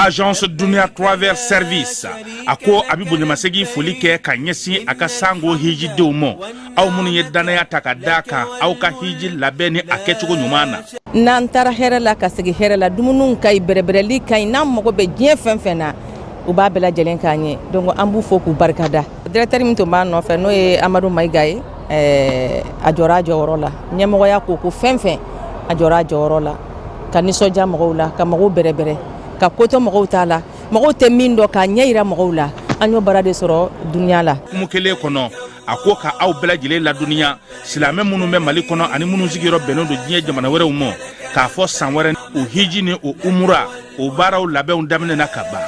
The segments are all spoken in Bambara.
Agence Dunia Travel Service a ko a bɛ bonyamasegin foli kɛ ka ɲɛsin a ka sango hijidenw ma, aw minnu ye dannaya ta ka d'a kan aw ka hiji labɛn ni a kɛcogo ɲuman na. N'an taara hɛrɛ la ka segin hɛrɛ la, dumuniw ka ɲi, bɛrɛbɛrɛli ka ɲi, n'an mago bɛ diɲɛ fɛn fɛn na, u b'a bɛɛ lajɛlen k'an ye. Donc an b'u fo k'u barikada. Directeur min tun b'a nɔfɛ, n'o ye Amadu Mayiga ye, a jɔra a jɔyɔrɔ la. Ɲɛmɔgɔya ko fɛn fɛn, a jɔra a jɔyɔrɔ la ka nisɔndiya mɔgɔw la, ka mɔgɔw bɛrɛbɛrɛ, ka kotɔ mɔgɔw t'a la, mɔgɔw tɛ min dɔn k'a ɲɛ yira mɔgɔw la. An y'o baara de sɔrɔ dunuya la. Kumu kelen kɔnɔ, a ko ka aw bɛɛ lajɛlen ladɔnniya, silamɛ minnu bɛ Mali kɔnɔ ani minnu sigiyɔrɔ bɛnnen don diɲɛ jamana wɛrɛw ma, k'a fɔ san wɛrɛ o hiji ni o umura o baaraw labɛnw daminɛna ka ban.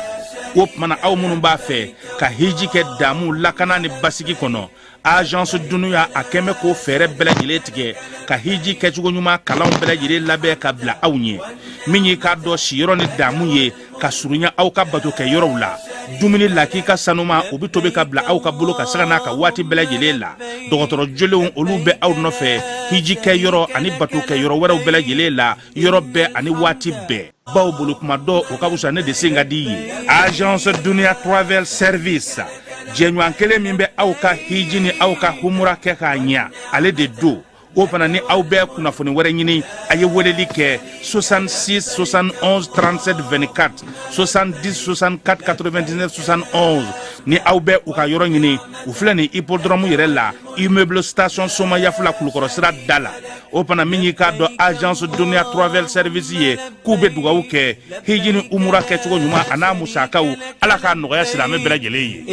O tuma na, aw minnu b'a fɛ ka hiji kɛ damu, lakana ni basigi kɔnɔ, Agence Dunuya a kɛn bɛ k'o fɛɛrɛ bɛɛ lajɛlen tigɛ ka hiji kɛcogo ɲuman kalanw bɛɛ lajɛlen labɛn ka bila aw ɲɛ. Min y'i k'a dɔn siyɔrɔ ni damu ye ka surunya aw ka bato kɛ yɔrɔw la, dumuni lakika sanuma, o bɛ tobi ka bila aw ka bolo ka saga n'a ka waati bɛɛ lajɛlen la. Dɔgɔtɔrɔ jolenw, olu bɛ aw nɔfɛ hiji kɛ yɔrɔ ani bato kɛ yɔrɔ wɛrɛw bɛɛ lajɛlen la, yɔrɔ bɛɛ ani waati bɛɛ. Baw bolo kuma dɔ o ka fisa ne de sen ka di ye. Agence Dunia Travel Service, jɛɲɔgɔn kelen min bɛ aw ka hiji ni aw ka humura kɛ k'a ɲa, ale de don. O fana ni aw bɛ kunnafoni wɛrɛ ɲini, a ye weleli kɛ 66 71 37 24, 70 64 99 71. Ni aw bɛ u ka yɔrɔ ɲini, u filɛ nin hippodrome yɛrɛ la, immeuble station Somayafula, Kulukɔrɔ sira da la. O fana, min y'i k'a dɔn Agence Dunia Travel Service ye, k'u bɛ dugawu kɛ hiji ni umura kɛcogo ɲuman a n'a musakaw, Ala k'a nɔgɔya silamɛ bɛɛ lajɛlen ye.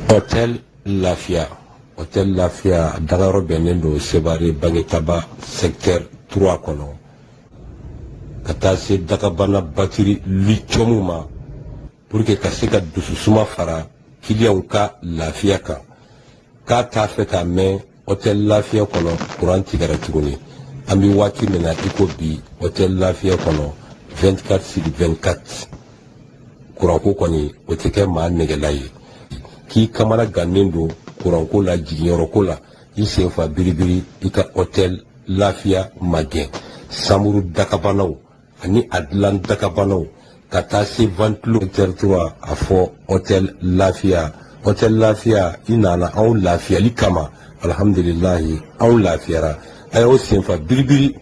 Hôtel Lafiya, Hôtel Lafiya dagayɔrɔ bɛnnen don Sevare Bangetaba secteur 3 kɔnɔ, ka taa se dagabana batiri lithium ma, pour que ka se ka dususuma fara kiliyanw ka lafiya kan. K'a t'a fɛ k'a mɛn Hôtel Lafiya kɔnɔ kuran tigɛra tuguni. An bɛ waati min na i ko bi, Hôtel Lafiya kɔnɔ 24 sur 24, kuranko kɔni o tɛ kɛ maa nɛgɛla ye. K'i kamana gannen don kuranko la, jiginyɔrɔko la, i sen fa biribiri, i ka Hôtel Lafiya magɛn. Samuru dakabanaw ani a dilan dakabanaw ka taa se ventilo territoire, a fɔ Hôtel Lafiya. Hôtel Lafiya, i nana anw lafiyali kama, alhamdulilahi, anw lafiyara. A y'aw senfa biribiri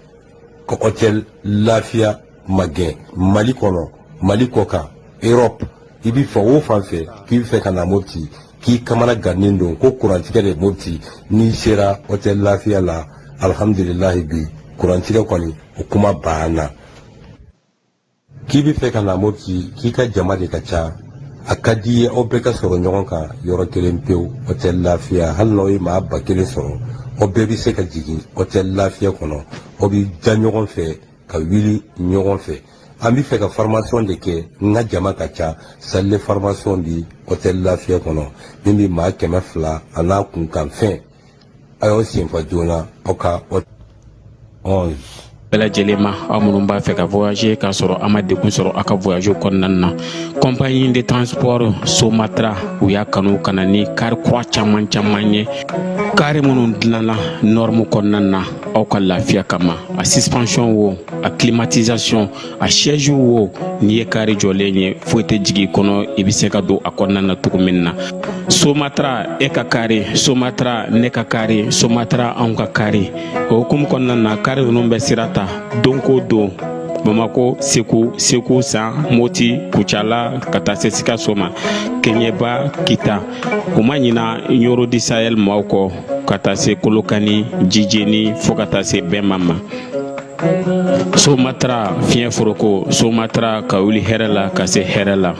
ka Hôtel Lafiya magɛn. Mali kɔnɔ, Mali kɔ kan, Europe, i bɛ fɛ o fan fɛ k'i bɛ fɛ ka na Mopti, k'i kamana gannen don ko kurantigɛ de Mopti, n'i sera Hôtel Lafiya la, alhamdulilahi, bi kurantigɛ kɔni o kuma banna. K'i bɛ fɛ ka na Mopti, k'i ka jama de ka ca, a ka di i ye aw bɛɛ ka sɔrɔ ɲɔgɔn kan yɔrɔ kelen pewu, Hôtel Lafiya, hali n'aw ye maa 1000 sɔrɔ, aw bɛɛ bɛ se ka jigin Hôtel Lafiya kɔnɔ, aw bɛ da ɲɔgɔn fɛ ka wuli ɲɔgɔn fɛ. An bɛ fɛ ka formation de kɛ, n ka jama ka ca, salle de formation bi Hôtel Lafiya kɔnɔ min bɛ maa 200 a n'a kunkanfɛn. A y'aw senfa joona aw ka 11. Bɛɛ lajɛlen ma, aw minnu b'a fɛ ka voyager k'a sɔrɔ a ma degun sɔrɔ aw ka voyage kɔnɔna na, compagnie de transport Somatra, u y'a kanu ka na ni car kura caman caman ye, car minnu dilanna norme kɔnɔna na aw ka lafiya kama. A suspension wo, a climatisation, a siège wo, n'i ye car jɔlen ye, foyi tɛ jigin i kɔnɔ, i bɛ se ka don a kɔnɔna na cogo min na. Somatra, e ka car Somatra, ne ka car Somatra, anw ka car. O hukumu kɔnɔna na, car ninnu bɛ sira ta don ko don Bamako, Segu, Segu San, Moti, Kucala, ka taa se Sikaso ma, Keɲɛba, Kita. U ma ɲina Ɲoro du Sahel maaw kɔ, ka taa se Kolokani, Jijeni, fo ka taa se Bɛnma ma. Somatra fiɲɛ foroko, Somatra ka wuli hɛrɛ la ka se hɛrɛ la.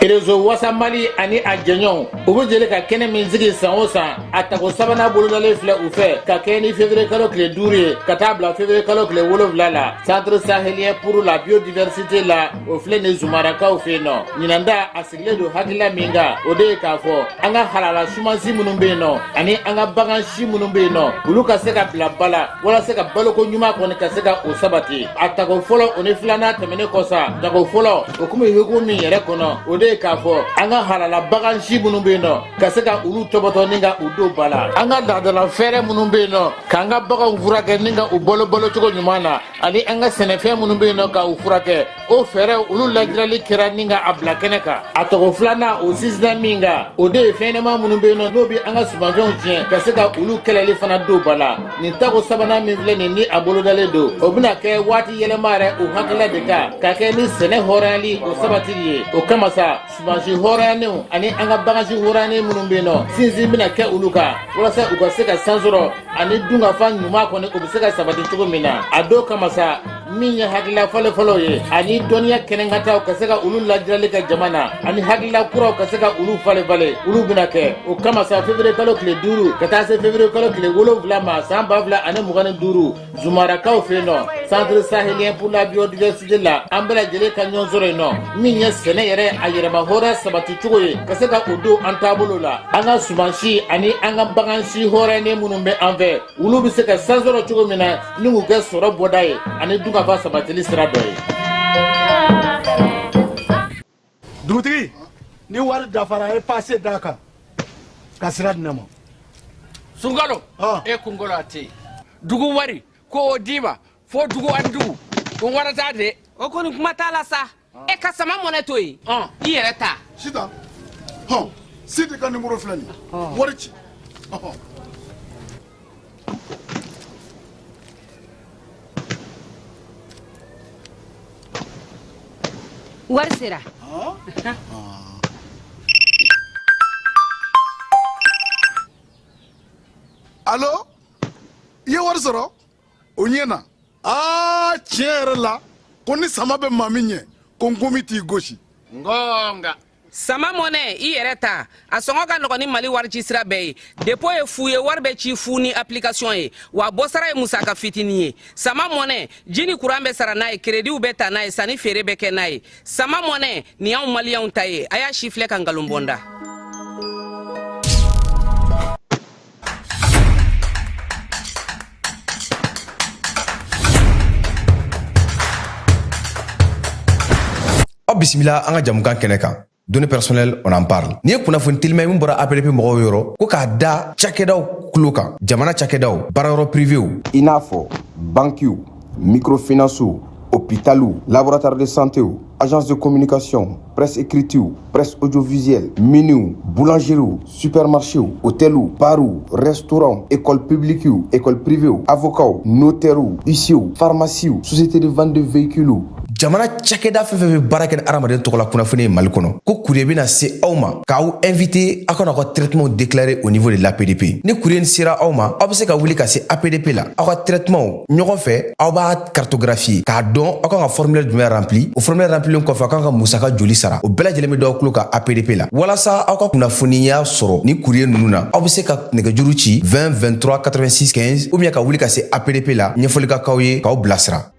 Réseau Wasa Mali ani a jɛɲɔgɔnw u bɛ jeli ka kɛnɛ min sigi san o san, a tako sabanan bolodalen filɛ u fɛ ka kɛ ni février kalo tile 5 ye ka taa bila février kalo tile 7 la, Centre sahélien pour la biodiversité la, o filɛ nin Zumarakaw fɛ yen nɔ. Ɲinan ta, a sigilen don hakilila min kan, o de ye k'a fɔ an ka halala sumansi minnu bɛ yen nɔ ani an ka bagan si minnu bɛ yen nɔ, olu ka se ka bila ba la walasa ka baloko ɲuman kɔni ka se ka o sabati. A tako fɔlɔ, o ni filanan tɛmɛnen kɔ sa, tako fɔlɔ, o kun bɛ hukumu min yɛrɛ kɔnɔ, o de ye k'a fɔ an ka halala bagan si minnu bɛ yen nɔ, ka se ka olu tɔbɔtɔ ni ka u don ba la, an ka laadala fɛɛrɛ minnu bɛ yen nɔ k'an ka baganw furakɛ ni ka u balo balocogo ɲuman na, ani an ka sɛnɛfɛn minnu bɛ yen nɔ ka u furakɛ, o fɛɛrɛ olu lajirali kɛra ni ka a bila kɛnɛ kan. A tako filanan, o sinsinna min kan, o de ye fɛnɲɛnɛma minnu bɛ yen nɔ n'o bɛ an ka sumanfɛnw tiɲɛ, ka se ka olu kɛlɛli fana don ba la. Nin tako sabanan min filɛ nin ni a bolodalen don, o bɛna kɛ waati yɛlɛma yɛrɛ o hakilila de kan, ka kɛ ni sɛnɛ hɔrɔnyali o sabatili ye. O kama sa, sumansi hɔrɔnyanenw ani an ka bagansi hɔrɔnyanen minnu bɛ yen nɔ, sinsin bɛna kɛ olu kan walasa u ka se ka san sɔrɔ ani dunkafa ɲuman kɔni o bɛ se ka sabati cogo min na. A dɔw kama sa, min ye hakilila fɔlɔfɔlɔw ye ani dɔnniya kɛnɛkantaw ka se ka olu lajirali kɛ jama na, ani hakilila kuraw ka se ka olu falen falen, olu bɛna kɛ. O kama sa, février kalo tile 5 ka taa se février kalo tile 7 ma san 2025, Zumarakaw fɛ yen nɔ, Centre sahélien pour la biodiversité la, an bɛɛ lajɛlen ka ɲɔgɔn sɔrɔ yen nɔ. Min ye sɛnɛ yɛrɛ a yɛrɛma hɔrɔnya sabati cogo ye, ka se ka o don an taabolo la, an ka sumansi ani an ka bagansi hɔrɔnyalen minnu bɛ an fɛ, olu bɛ se ka san sɔrɔ cogo min na ni k'u kɛ sɔrɔ bɔda ye ani dunkafa sabatili sira dɔ ye. Dugutigi, ni wari dafara, e pase d'a kan ka sira di ne ma. Sunkalo, e kunkolo a tɛ yen. Dugu wari ko o d'i ma fo dugu ani dugu o wara t'a de. O kɔni, kuma t'a la sa. E ka sama mɔnɛ to yen, i yɛrɛ ta. Sitan, hɔn, Sidi ka nimoro filɛ nin ye, wari ci, ɔhɔn. Wari sera. Alo, i ye wari sɔrɔ, o ɲɛna. Aa, tiɲɛ yɛrɛ la, ko ni sama bɛ maa min ɲɛ, ko nkomi t'i gosi. Ngɔnga. Sama mɔnɛ, i yɛrɛ ta, a sɔngɔ ka nɔgɔn ni Mali wari ci sira bɛɛ ye. Dépôt ye fu ye, wari bɛ ci fu ni application ye, wa bɔsara ye musaka fitinin ye. Sama mɔnɛ, ji ni kuran bɛ sara n'a ye, créditw bɛ ta n'a ye, sanni feere bɛ kɛ n'a ye. Sama mɔnɛ nin y'anw maliyɛnw ta ye. A y'a si filɛ ka nkalon bɔ n da. Aw bisimila an ka jamukan kɛnɛ kan, données personnelles, on en parle. N'i ye kunnafoni telima min bɔra APDP mɔgɔw yɔrɔ, ko k'a da cakɛdaw kulo kan, jamana cakɛdaw, baarayɔrɔ privéw, i n'a fɔ bankiw, microfinancew, hôpitaliw, laboratoire de santéw, agence de communication, presse écritew, presse audiovisuelle, miniw, boulangeriew, supermarchéw, hôteliw, barw, restaurant, école publiquew, école privéw, avocats, notairew, huissierw, pharmaciew, société de vente de véhicules. Jamana cakɛda fɛn fɛn bɛ baara kɛ ni hadamaden tɔgɔ la kunnafoni ye Mali kɔnɔ, ko courrier bɛna se aw ma k'aw invité aw ka n'aw ka traitement déclarer au niveau de l'APDP. Ni courrier nin sera aw ma, aw bɛ se ka wuli ka se APDP la, aw ka traitement ɲɔgɔn fɛ, aw b'a cartographier k'a dɔn aw kan ka formulaire jumɛn rempli. O formulaire remplilen kɔfɛ, aw kan ka musaka joli sara, o bɛɛ lajɛlen bɛ d'aw tulo kan APDP la. Walasa aw ka kunnafoniya sɔrɔ ni courrier ninnu na, aw bɛ se ka nɛgɛjuru ci 20 23 86 15 ou bien ka wuli ka se APDP la, ɲɛfɔli ka k'aw ye k'aw bilasira.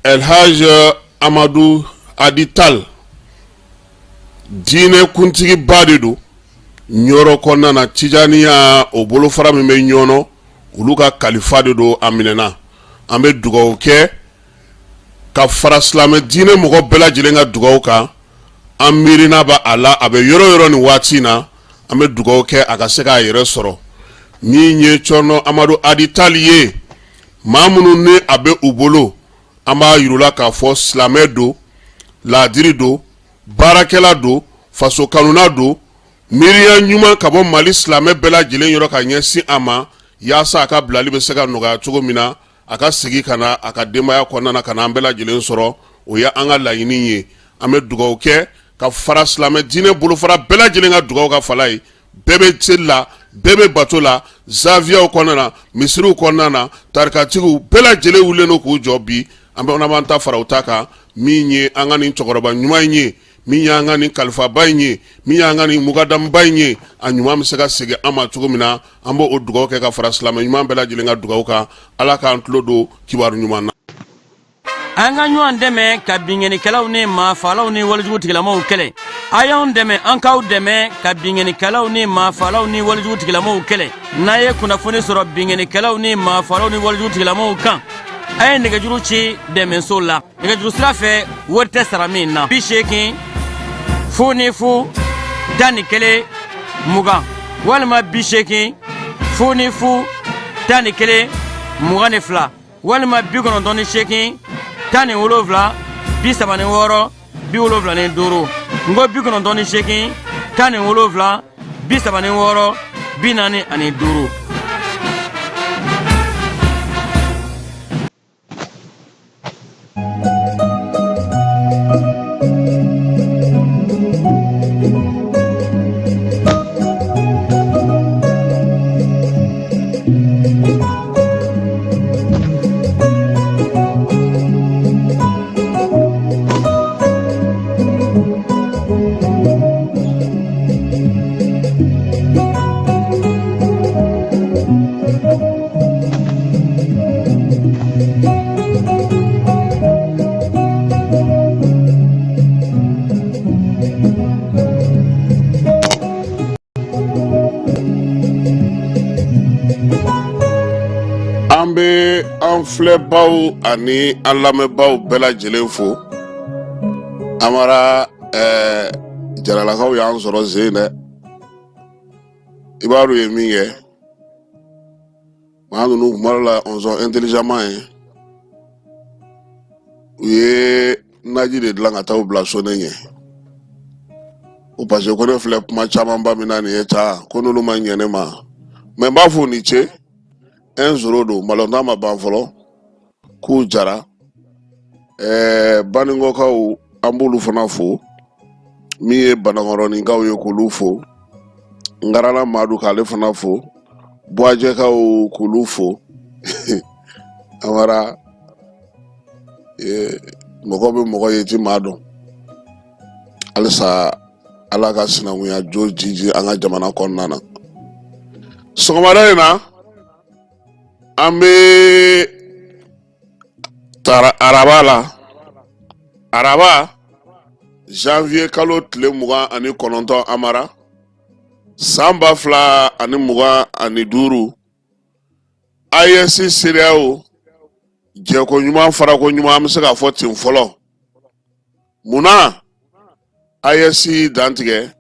El Hadj Amadu Adi Tal, diinɛ kuntigiba de don Ɲɔrɔ kɔnɔna na. Tijaniya, o bolofara min bɛ Ɲɔnɔ, olu ka kalifa de don. A minɛna, an bɛ dugawu kɛ ka fara silamɛ diinɛ mɔgɔ bɛɛ lajɛlen ka dugawu kan. An miirina b'a a la, a bɛ yɔrɔ yɔrɔ nin waati in na, an bɛ dugawu kɛ a ka se k'a yɛrɛ sɔrɔ. Min ye Cɔrɔnɔ Amadu Adi Tali ye, maa minnu ni a bɛ u bolo, an b'a yir'u la k'a fɔ silamɛ don, laadiri don, baarakɛla don, faso kanuna don. Miiriya ɲuman ka bɔ Mali silamɛ bɛɛ lajɛlen yɔrɔ ka ɲɛsin a ma, yaasa a ka bilali bɛ se ka nɔgɔya cogo min na, a ka segin ka na a ka denbaya kɔnɔna na, ka na an bɛɛ lajɛlen sɔrɔ. O ye an ka laɲini ye. An bɛ dugawu kɛ ka fara silamɛ diinɛ bolofara bɛɛ lajɛlen ka dugawu ka fala ye. Bɛɛ bɛ seli la. Bɛɛ bɛ bato la zawiyaw kɔnɔna na, misiriw kɔnɔna na, tarikatigiw bɛɛ lajɛlen wulilen don k'u jɔ bi. An bɛ b'an ta fara u ta kan, min ye an ka nin cɛkɔrɔba ɲuman in ye, min y'an ka nin kalifaba in ye, min y'an ka nin mukadamuba in ye, a ɲuman bɛ se ka segin an ma cogo min na. An b'o dugawu kɛ ka fara silamɛ ɲuman bɛɛ lajɛlen ka dugawu kan. Ala k'an tulo don kibaru ɲuman na. An ka ɲɔgɔn dɛmɛ ka binkannikɛlaw ni maafalaw ni walejugu tigilamaw kɛlɛ. A y'anw dɛmɛ, an k'aw dɛmɛ ka binkannikɛlaw ni maafalaw ni walejugu tigilamaw kɛlɛ. N'a ye kunnafoni sɔrɔ binkannikɛlaw ni maafalaw ni walejugu tigilamaw kan, a ye nɛgɛjuru ci dɛmɛso la nɛgɛjuru sira fɛ, wari tɛ sara min na: 80 00 11 20 walima 80 00 11 22 walima 98 17 36 75. N ko 98 17 36 45. An bɛ an filɛbaw ani an lamɛnbaw bɛɛ lajɛlen fo. Amara, jaralakaw y'an sɔrɔ zen dɛ. I b'a dɔn u ye min kɛ, maa ninnu kuma dɔ la on sont intelligemment ye. U ye naji de dilan ka taa u bila so ne ɲɛ o, parce que ko ne filɛ kuma camanba min na nin ye ta, ko n'olu ma ɲɛ ne ma. Mais n b'a fɔ u ni ce, 1-0 don, balontan ma ban fɔlɔ. K'u jara. Baninkɔkaw, an b'olu fana fo. Min ye Banankɔrɔninkaw ye, k'olu fo. Ngarala Madu, k'ale fana fo. Buwajɛkaw, k'olu fo. Amara, mɔgɔ bɛ mɔgɔ ye, ti maa dɔn. Halisa Ala ka sinankunya jo jiji an ka jamana kɔnɔna na. Sɔgɔmada in na, an bɛ tara araba la, araba janvier kalo tile 29, Amara, san 2025. AES CEDEAO jɛko ɲuman, farako ɲuman, an bɛ se k'a fɔ ten fɔlɔ. Munna AES dantigɛ?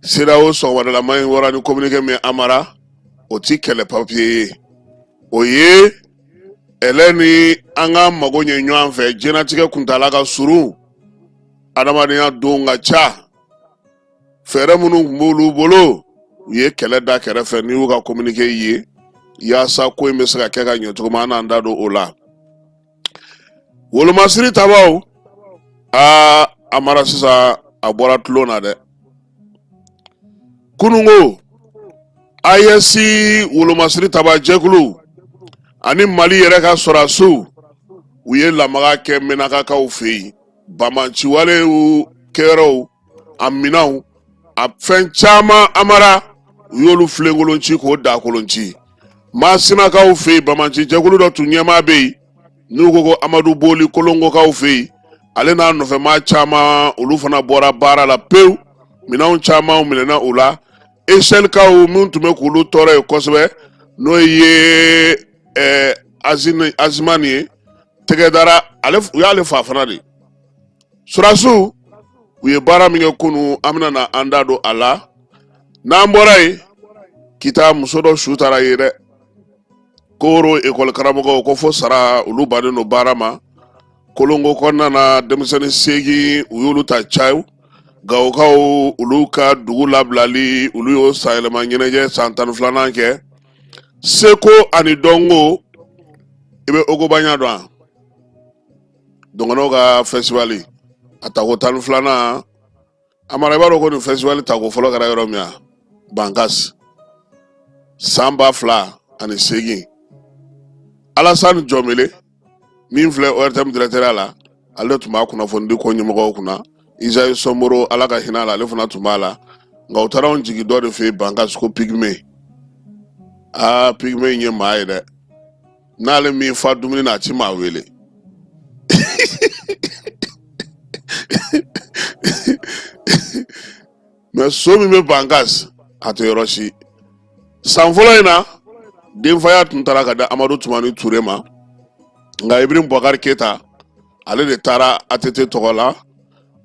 CEDEAO sɔgɔmadalama in bɔra ni communiqué min, Amara, o ti kɛlɛ papiye ye. O ye ɛlɛ ni an ka mago ɲɛ ɲɔgɔn fɛ. Diɲɛnatigɛ kuntaala ka surun, adamadenya don ka ca. Fɛɛrɛ minnu tun b'olu bolo, u ye kɛlɛ da kɛrɛfɛ n'i y'u ka communiqué ye, yaasa ko in bɛ se ka kɛ ka ɲɛ cogo min. An n'an da don o la. Wolomasiri tabaw, aa Amara, sisan a bɔra tulon na dɛ. Kununko AES wolomasiri taba jɛkulu ani Mali yɛrɛ ka sɔrɔdasiw, u ye lamaga kɛ Menakakaw fɛ yen. Banbaanciwalew kɛyɔrɔw, a minɛnw, a fɛn caman, Amara, u y'olu filenkolon ci k'o dakolon ci. Masinakaw fɛ yen, banbaanci jɛkulu dɔ tun ɲɛmaa bɛ yen n'u ko ko Amadu Boli, Kolongokaw fɛ yen, ale n'a nɔfɛmaa caman, olu fana bɔra baara la pewu. Minɛnw caman minɛna u la. Esɛlikaw min tun bɛ k'olu tɔɔrɔ yen kosɛbɛ, n'o ye Azimani ye, tɛgɛ dara ale, u y'ale fa fana de. Sɔrɔdasiw, u ye baara min kɛ kunun, an bɛna na an da don a la. N'an bɔra yen, Kita, muso dɔ su taara ye dɛ. Koro ekɔli karamɔgɔw ko fo sara, olu bannen don baara ma. Kolongo kɔnɔna na, denmisɛnnin 8, u y'olu ta cayo. Gawokaw, olu ka dugu labilali, olu y'o sanyɛlɛma ɲɛnajɛ san 12nan kɛ. Seko ani dɔnko, i bɛ Ogobanya dɔn wa? Dɔngɔnɔw ka festival a tako 12nan, Amara, i b'a dɔn ko nin festival tako fɔlɔ kɛra yɔrɔ min wa? Bankas. San 2008, Alasani Jɔnbele min filɛ ORTM directeur la, ale tun b'a kunnafonidi ko ɲɛmɔgɔw kunna. Isayi Sɔnboro, Ala ka hinɛ a la, ale fana tun b'a la. Nka u taara anw jigin dɔ de fɛ yen, Bankas, ko Pigme. Aa, Pigme in ye maa ye dɛ. N'ale min fa dumuni na, a ti maa wele. Mɛ so min bɛ Bankas, a tɛ yɔrɔ si. San fɔlɔ in na, denfaya tun taara ka di Amadu Tumani Ture ma, nka Ibrahim Bubakari Keyita, ale de taara ATT tɔgɔ la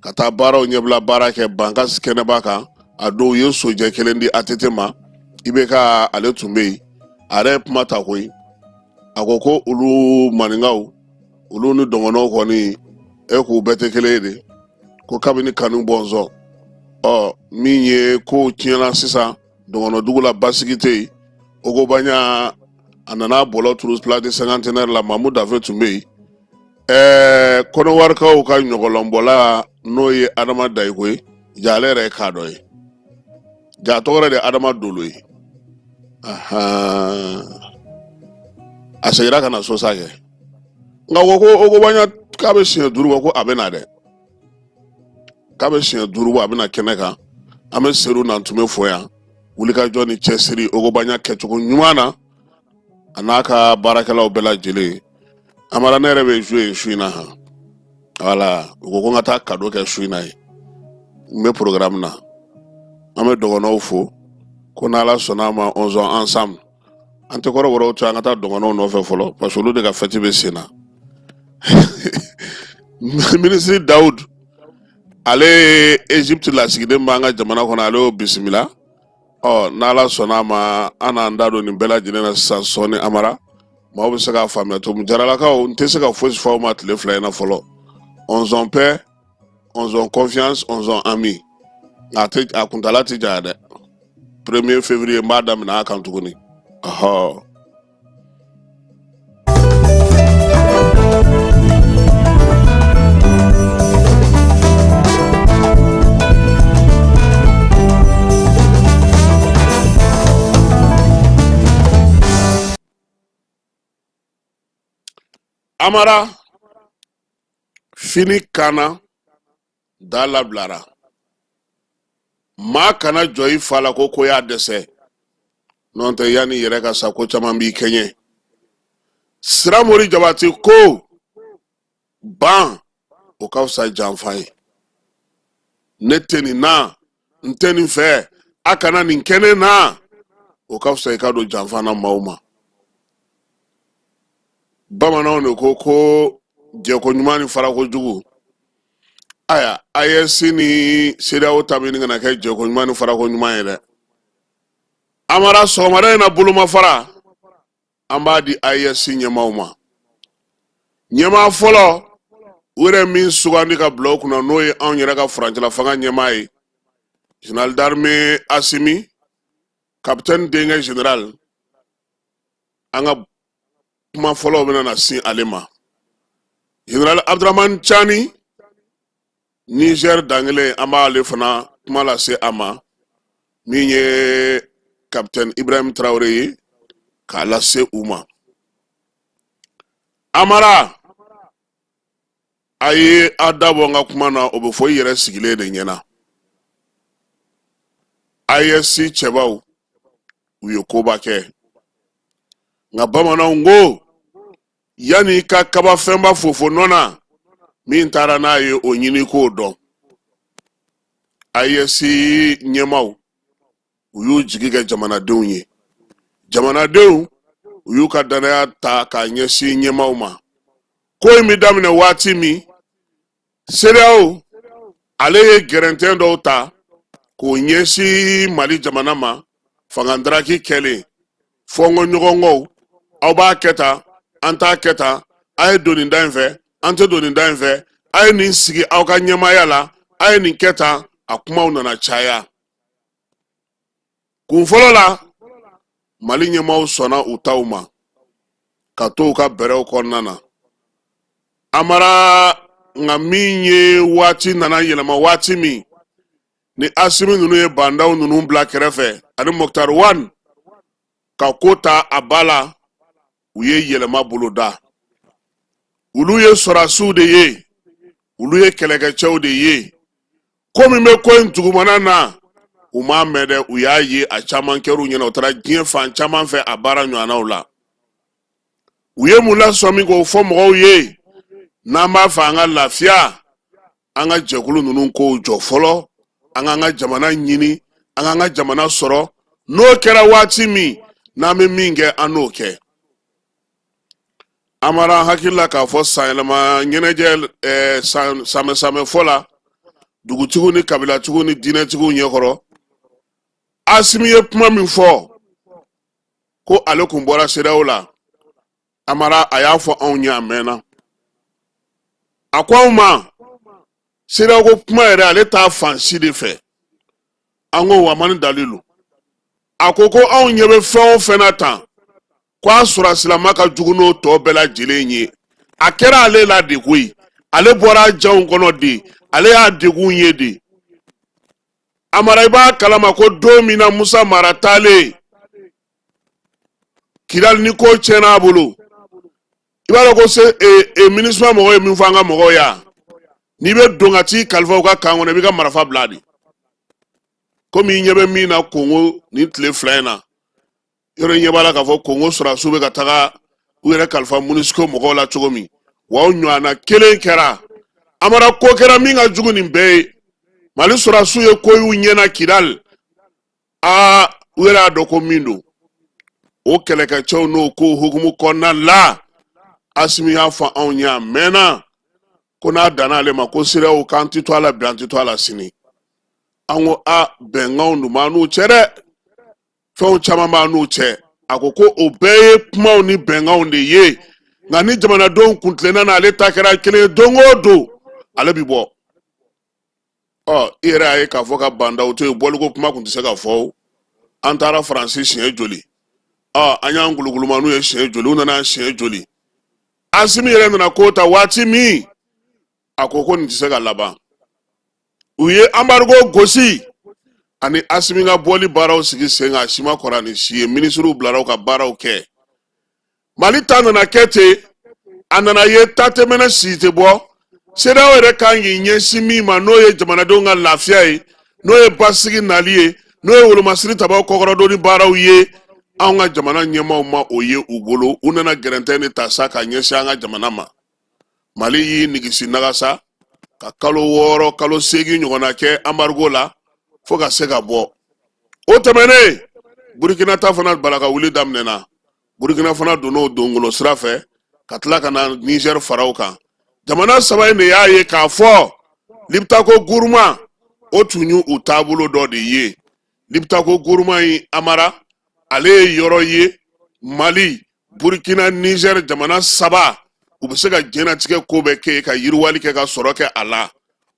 ka taa baaraw ɲɛbila baara kɛ Bankas kɛnɛba kan. A don, u ye sojɛ kelen di ATT ma. IBK, ale tun bɛ yen, a yɛrɛ ye kuma ta koyi. A ko ko olu maninkaw, olu ni dɔgɔnɔw kɔni, e k'u bɛɛ tɛ kelen ye de, ko kabini kanu bɔnsɔn. Ɔ, min ye kow tiɲɛna sisan dɔgɔnɔdugu la, basigi tɛ yen. Ogobanya, a nana bɔlɔ turu place du Cinquantenaire la. Mamu Dafe tun bɛ yen. Kɔnɔwarikaw ka ɲɔgɔlɔnbɔla, n'o ye Adama Dayiko ye, ja ale yɛrɛ ye k'a dɔ ye, ja tɔgɔ yɛrɛ de Adama Dolo ye. A seginna ka na so sa kɛ. Nka ko Ogobanya k'a bɛ siɲɛ 5 bɔ, ko a bɛ na dɛ, k'a bɛ siɲɛ 5 bɔ, a bɛ na kɛnɛ kan. An bɛ Seru Nantume fo yan, wulikajɔ ni cɛsiri Ogobanya kɛcogo ɲuman na, a n'a ka baarakɛlaw bɛɛ lajɛlen. Amara, ne yɛrɛ bɛ jouer yen su in na han. Wala, u ko ko n ka taa cadeau kɛ su in na yen. N bɛ programme na. An bɛ dɔgɔnɔw fo ko n'Ala sɔnna a ma, on soit ensemble. An tɛ kɔrɔbɔrɔw to, an ka taa dɔgɔnɔw nɔfɛ fɔlɔ, parce que olu de ka fɛti bɛ sen na. Minisiri Dawud, ale ye Egypte lasigiden b'an ka jamana kɔnɔ, ale y'o bisimila. Ɔ, n'Ala sɔnna a ma, an n'an da don nin bɛɛ lajɛlen na sisan sɔɔni. Amara, maaw bɛ se k'a faamuya cogo min. Jaralakaw, n tɛ se ka fosi fɔ aw ma tile 2 in na fɔlɔ. On soit paix, on soit confiance, on soit ami. Nka a tɛ, a kuntala tɛ janya dɛ. 1er février, n b'a daminɛ a kan tuguni. Ɔhɔ. Amara, fini kanna, da labilara. Maa kana jɔ i fa la ko y'a dɛsɛ, n'o tɛ yanni yɛrɛ ka sa, ko caman b'i kɛɲɛ. Siramori Jabate ko ban, o ka fisa janfa ye. Ne tɛ nin na, n tɛ nin fɛ, a kana nin kɛ ne na, o ka fisa i ka don janfa na maaw ma. Bamananw de ko ko jɛko ɲuman ni farako jugu. Aya, AES ni CEDEAO ta bɛ ɲini ka na kɛ jɛko ɲuman ni farako ɲuman ye dɛ. Amara, sɔgɔmada in na, bolomafara an b'a di AES ɲɛmaaw ma. Ɲɛmaa fɔlɔ, u yɛrɛ min sugandi ka bila o kunna, n'o ye anw yɛrɛ ka furancɛla fanga ɲɛmaa ye, général d'armée Asimi, capitaine denkɛ général, an ka kuma fɔlɔw bɛna na sin ale ma. Général Abdramane Tiani, Niger dankelen, an b'ale fana kuma lase a ma. Min ye capitaine Ibrahim Traoré ye, k'a lase u ma. Amara, a ye a dabɔ n ka kuma na, o bɛ fɔ i yɛrɛ sigilen de ɲɛna. AES cɛbaw, u ye koba kɛ. Nka bamananw ko yanni i ka kaba fɛnba fofo nɔ na, min taara n'a ye, o ɲini k'o dɔn. AES ɲɛmaaw, u y'u jigi kɛ jamanadenw ye. Jamanadenw, u y'u ka dannaya ta k'a ɲɛsin ɲɛmaaw ma. Ko in bɛ daminɛ waati min, CEDEAO ale ye gɛrɛntɛn dɔw ta k'o ɲɛsin Mali jamana ma. Fanga daraki kɛlen, fɔnkɔɲɔgɔnkɔw, aw b'a kɛ tan, an t'a kɛ tan, a ye don nin da in fɛ, an tɛ don nin da in fɛ, a ye nin sigi aw ka ɲɛmaaya la, a ye nin kɛ tan. A kumaw nana caya. Kun fɔlɔ la, Mali ɲɛmaaw sɔnna u taw ma ka to u ka bɛrɛw kɔnɔna na. Amara, nka min ye waati nana yɛlɛma, waati min ni Asimi ninnu ye Ba Ndaw ninnu bila kɛrɛfɛ ani Moctar Ouane. ka ko ta a ba la, u ye yɛlɛma boloda. Olu ye sɔrɔdasiw de ye, olu ye kɛlɛkɛcɛw de ye. Ko min bɛ ko in dugumana na, u m'a mɛn dɛ, u y'a ye, a caman kɛr'u ɲɛna, u taara diɲɛ fan caman fɛ a baara ɲɔgɔnnaw la. U ye mun lasɔmi k'o fɔ mɔgɔw ye? N'an b'a fɛ an ka lafiya, an ka jɛkulu ninnu kow jɔ fɔlɔ, an k'an ka jamana ɲini, an k'an ka jamana sɔrɔ. N'o kɛra waati min n'an bɛ min kɛ, an n'o kɛ. Amara, hakili la k'a fɔ sanyɛlɛma ɲɛnajɛ samɛ samɛ fɔ la, dugutigiw ni kabilatigiw ni diinɛtigiw ɲɛkɔrɔ, Asimi ye kuma min fɔ ko ale kun bɔra CEDEAO la. Amara, a y'a fɔ anw ye a mɛnna, a ko anw ma CEDEAO ko kuma yɛrɛ, ale t'a fan si de fɛ. An ko wa ma ni dalilu. A ko ko anw ɲɛ bɛ fɛn o fɛn na tan, ko a sɔrɔdasilama ka jugu n'o tɔ bɛɛ lajɛlen ye. A kɛra ale la de koyi, ale bɔra a janw kɔnɔ de, ale y'a degun ye de. Amara, i b'a kalama ko don min na Musa Mara taalen Kidali ni ko tiɲɛna a bolo, i b'a dɔn ko se e, MINUSMA mɔgɔw ye min fɔ an ka mɔgɔw ya, n'i bɛ don ka t'i kalifa u ka kan kɔnɔ, i b'i ka marifa bila de. Komi i ɲɛ bɛ min na Kongo nin tile 2 in na, yɔrɔ i ɲɛ b'a la k'a fɔ Kongo sɔrɔdasiw bɛ ka taga u yɛrɛ kalifa MONUSCO mɔgɔw la cogo min wa, o ɲɔgɔnna kelen kɛra. Amara, ko kɛra min ka jugu nin bɛɛ ye, Mali sɔrɔdasiw ye ko y'u ɲɛ na Kidali. Aa, u yɛrɛ y'a dɔn ko min don. O kɛlɛkɛcɛw n'o ko hukumu kɔnɔna la, Asimi y'a fɔ anw ye a mɛnna ko n'a danna ale ma, ko CEDEAO k'an ti to a la bi, an ti to a la sini. An ko a bɛnkanw dun b'an n'u cɛ dɛ, fɛnw caman b'an n'u cɛ. A ko ko o bɛɛ ye kumaw ni bɛnkanw de ye, nka ni jamanadenw kuntilenna n'ale ta kɛra kelen ye don o don, ale bi bɔ. Ɔ, i yɛrɛ y'a ye k'a fɔ ka Bah N'Daw to yen, bɔliko kuma tun tɛ se ka fɔ. O an taara Faransi siɲɛ joli? Ɔ, an y'an gulukulumaniw ye siɲɛ joli? U nana siɲɛ joli? Asimi yɛrɛ nana ko ta waati min, a ko ko nin tɛ se ka laban. U ye embargo gosi ani Asimi ka bɔli baaraw sigi sen kan, a si ma kɔrɔ ni si ye. Minisiriw bilara u ka baaraw kɛ. Mali ta nana kɛ ten, a nana ye ta tɛ mɛnɛ, si tɛ bɔ. CEDEAO yɛrɛ kan k'i ɲɛsin min ma, n'o ye jamanadenw ka lafiya ye, n'o ye basigi nali ye, n'o ye wolomasiri tabaw kɔkɔrɔdonni baaraw ye, anw ka jamana ɲɛmaaw ma o ye u bolo. U nana gɛrɛntɛ ni ta sa ka ɲɛsin an ka jamana ma. Mali y'i nigisi nagasa ka kalo 6, kalo 8 ɲɔgɔnna kɛ embargo la fo ka se ka bɔ. O tɛmɛnen, Burukina ta fana bala ka wuli daminɛna. Burukina fana donn'o dongolo sira fɛ ka tila ka na Nizɛri fara o kan. Jamana saba in de y'a ye k'a fɔ Liptako Guruma, o tun ye u taabolo dɔ de ye. Liptako Guruma in, Amara, ale ye yɔrɔ ye, Mali, Burukina, Nizɛri, jamana saba, u bɛ se ka diɲɛnatigɛ ko bɛɛ kɛ, ka yiriwali kɛ, ka sɔrɔ kɛ a la.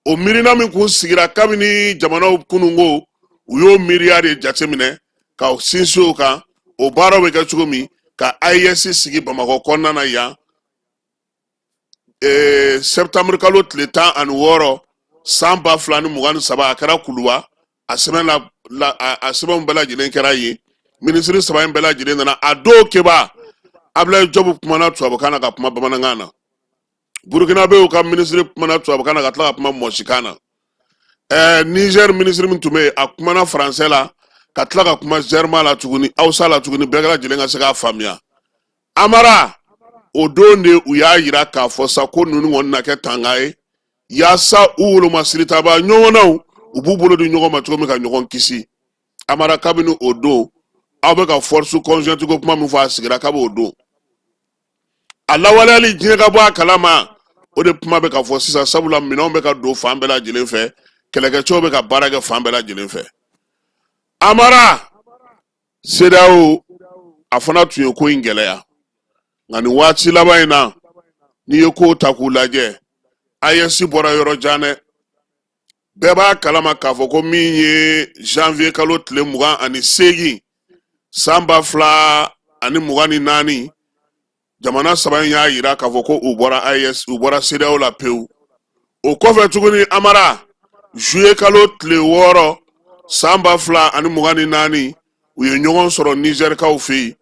O miirina min kun sigira kabini jamanaw kununko, u y'o miiriya de jateminɛ ka sinsin o kan, o baaraw bɛ kɛ cogo min, ka AES sigi Bamakɔ kɔnɔna na yan septembre kalo tile 16 san 2023. A kɛra Kuluba, a sɛbɛn la, a sɛbɛnw bɛɛ lajɛlen kɛra yen. Minisiri saba in bɛɛ lajɛlen nana a don. Keba Abulayi Jɔbu kumana tubabukan na ka kuma bamanankan na. Burukinabew ka minisiri kumana tubabukan na ka tila ka kuma mɔsikan na. Nizɛri minisiri min tun bɛ yen, a kumana faransɛ la ka tila ka kuma zɛrima la tuguni, awusa la tuguni, bɛɛ lajɛlen ka se k'a faamuya. Amara, o don de u y'a yira k'a fɔ sa ko ninnu kɔni na kɛ tanga ye yaasa u wolomasiritabaa ɲɔgɔnnaw, u b'u bolo di ɲɔgɔn ma cogo min ka ɲɔgɔn kisi. Amara, kabini o don, aw bɛ ka force conjointe ko kuma min fɔ, a sigira kabi o don. A lawaleyali, diɲɛ ka bɔ a kalama, o de kuma bɛ ka fɔ sisan, sabula minɛnw bɛ ka don fan bɛɛ lajɛlen fɛ, kɛlɛkɛcɛw bɛ ka baara kɛ fan bɛɛ lajɛlen fɛ. Amara, CEDEAO, a fana tun ye ko in gɛlɛya, nka nin waati laban in na, n'i ye kow ta k'u lajɛ, AES bɔra yɔrɔ jan dɛ. Bɛɛ b'a kalama k'a fɔ ko min ye janvier kalo tile 28 san 2024, jamana saba in y'a yira k'a fɔ ko u bɔra AES, u bɔra CEDEAO la pewu. O kɔfɛ tuguni, Amara, juillet kalo tile 6 san 2024, U ye ɲɔgɔn sɔrɔ Nizɛrikaw fɛ yen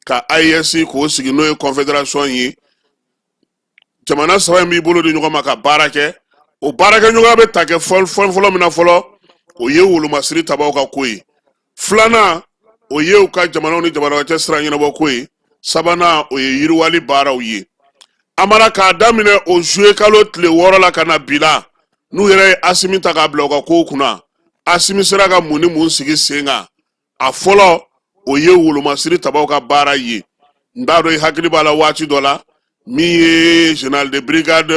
ka AES k'o sigi, n'o ye confédération ye. Jamana saba in b'i bolo di ɲɔgɔn ma ka baara kɛ. O baarakɛɲɔgɔnya bɛ ta kɛ fɛn fɔlɔ min na fɔlɔ, o ye wolomasiri tabaw ka ko ye. Filanan, o ye u ka jamanaw ni jamanaw cɛ sira ɲɛnabɔ ko ye. Sabanan, o ye yiriwali baaraw ye. Amara, k'a daminɛ o zuye kalo tile 6 la ka na bi la, n'u yɛrɛ ye Asimi ta k'a bila u ka kow kunna, Asimi sera ka mun ni mun sigi sen kan? A fɔlɔ, o ye wolomasiri tabaw ka baara ye. N t'a dɔn i hakili b'a la, waati dɔ la, min ye général de brigade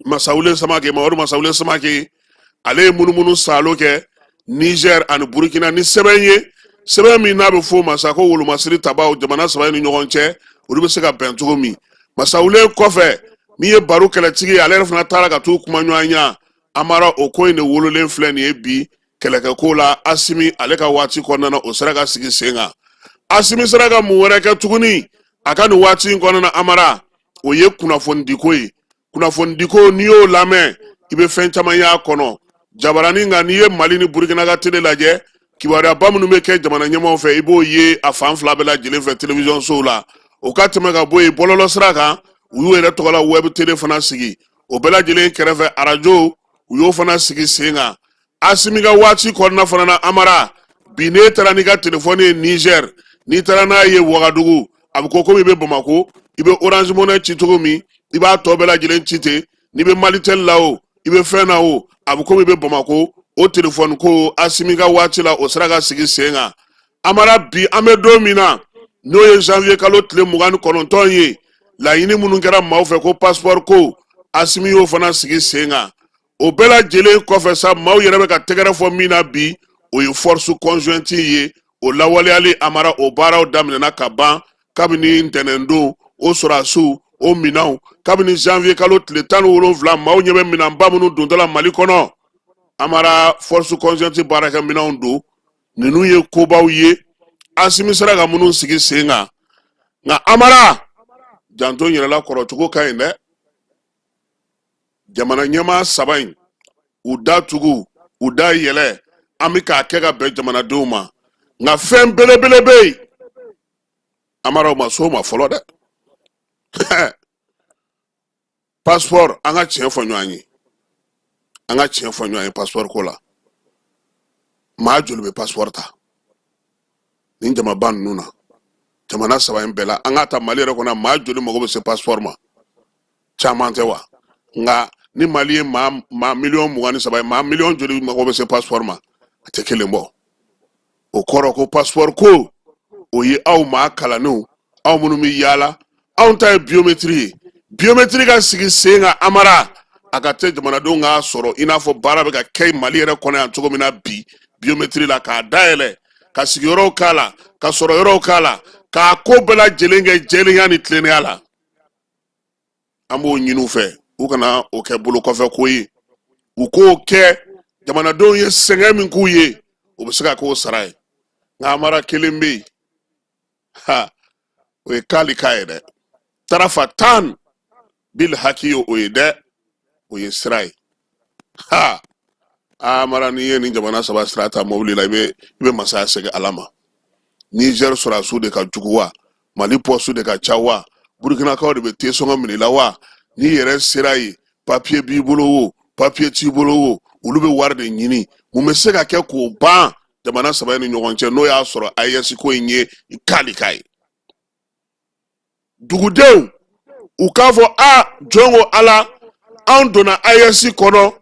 Masawule Samake, Mamadu Masawule Samake, ale ye munumunu saalo kɛ Niger ani Burkina ni sɛbɛn ye, sɛbɛn min n'a bɛ f'o ma sa ko wolomasiri tabaw jamana saba ni ɲɔgɔn cɛ, olu bɛ se ka bɛn cogo min. Masawule kɔfɛ, min ye baro kɛlɛtigi ye, ale yɛrɛ fana taara ka t'u kuma ɲɔgɔn ɲa. Amara, o ko in de wololen filɛ nin ye bi kɛlɛkɛko la. Asimi ale ka waati kɔnɔna na, o sera ka sigi sen kan. Asimi sera ka mun wɛrɛ kɛ tuguni a ka nin waati in kɔnɔna na? Amara, o ye kunnafonidiko ye. Kunnafonidiko, n'i y'o lamɛn, i bɛ fɛn caman y'a kɔnɔ jabaranin kan. N'i ye Mali ni Burukina ka tele lajɛ, kibaruyaba minnu bɛ kɛ jamana ɲɛmaaw fɛ, i b'o ye a fan fila bɛɛ lajɛlen fɛ télévision sow la. O ka tɛmɛ ka bɔ yen, bɔlɔlɔ sira kan, u y'u yɛrɛ tɔgɔla web tele fana sigi. O bɛɛ lajɛlen kɛrɛfɛ, arajo, u y'o fana sigi sen kan Asimi ka waati kɔnɔna fana na. Amara, bi n'e taara n'i ka telefɔni ye Niger, n'i taara n'a ye Wagadugu, a bɛ ko komi i bɛ Bamako. I bɛ Orange Money ci cogo min, i b'a tɔ bɛɛ lajɛlen ci ten. N'i bɛ Malitel la o, i bɛ fɛn na o, a bɛ komi i bɛ Bamako. O telefɔni ko, Asimi ka waati la, o sera ka sigi sen kan. Amara, bi an bɛ don min na, n'o ye janvier kalo tile 29 ye, laɲini minnu kɛra maaw fɛ ko passeport ko, Asimi y'o fana sigi sen kan. O bɛɛ lajɛlen kɔfɛ sa, maaw yɛrɛ bɛ ka tɛgɛrɛ fɔ min na bi, o ye force conjointe ye. O lawaleyali, Amara, o baaraw daminɛna ka ban kabini ntɛnɛndon. O sɔrɔdasiw, o minɛnw, kabini janvier kalo tile 17, maaw ɲɛ bɛ minɛnba minnu dontɔ la Mali kɔnɔ. Amara, force conjointe baarakɛ minɛnw don. Ninnu ye kobaw ye Asimi sera ka minnu sigi sen kan. Nka Amara, janto n yɛrɛ la, kɔrɔcogo ka ɲi dɛ. Jamana ɲɛmaa saba in, u da tugu, u da yɛlɛ, an bɛ k'a kɛ ka bɛn jamanadenw ma. Nka fɛn belebele bɛ yen, Amara, o ma s'o ma fɔlɔ dɛ. Passeport, an ka tiɲɛ fɔ ɲɔgɔn ye, an ka tiɲɛ fɔ ɲɔgɔn ye passeport ko la. Maa joli bɛ passeport ta nin jamaba ninnu na, jamana saba in bɛɛ la? An k'a ta Mali yɛrɛ kɔnɔ, maa joli mago bɛ se passeport ma? Caman tɛ wa? Nka ni Mali ye maa miliyɔn 23 ye, maa miliyɔn joli mago bɛ se passeport ma? A tɛ kelen bɔ. O kɔrɔ ko passeport ko, o ye aw maa kalannenw, aw minnu bɛ yaala, anw ta ye biométrie ye. Biométrie ka sigi sen kan, Amara, a ka tɛ jamanadenw k'a sɔrɔ i n'a fɔ baara bɛ ka kɛ Mali yɛrɛ kɔnɔ yan cogo min na bi biométrie la, k'a dayɛlɛ, ka sigiyɔrɔw k'a la, ka sɔrɔ yɔrɔw k'a la, k'a ko bɛɛ lajɛlen kɛ jɛlenya ni tilennenya la. An b'o ɲini u fɛ, u kana o kɛ bolokɔfɛ ko ye, u k'o kɛ jamanadenw ye sɛgɛn min k'u ye, o bɛ se ka k'o sara ye. Nka Amara, kelen bɛ yen ha, o ye k'ale k'a ye dɛ, tarafa tan bil haki ye, o ye dɛ, o ye sira ye. Ha, Amara, n'i ye nin jamana saba sira ta mobili la, i bɛ masaya segin Ala ma. Niger sɔrɔdasiw de ka jugu wa? Mali pɔsu de ka ca wa? Burukinakaw de bɛ te sɔngɔ minɛ i la wa? N'i yɛrɛ sera yen, papiye b'i bolo o, papiye t'i bolo o, olu bɛ wari de ɲini. Mun bɛ se ka kɛ k'o ban jamana saba in ni ɲɔgɔn cɛ, n'o y'a sɔrɔ AES ko in ye k'ale k'a ye? Dugudenw, u k'a fɔ a jɔn ko Ala, anw donna AES kɔnɔ,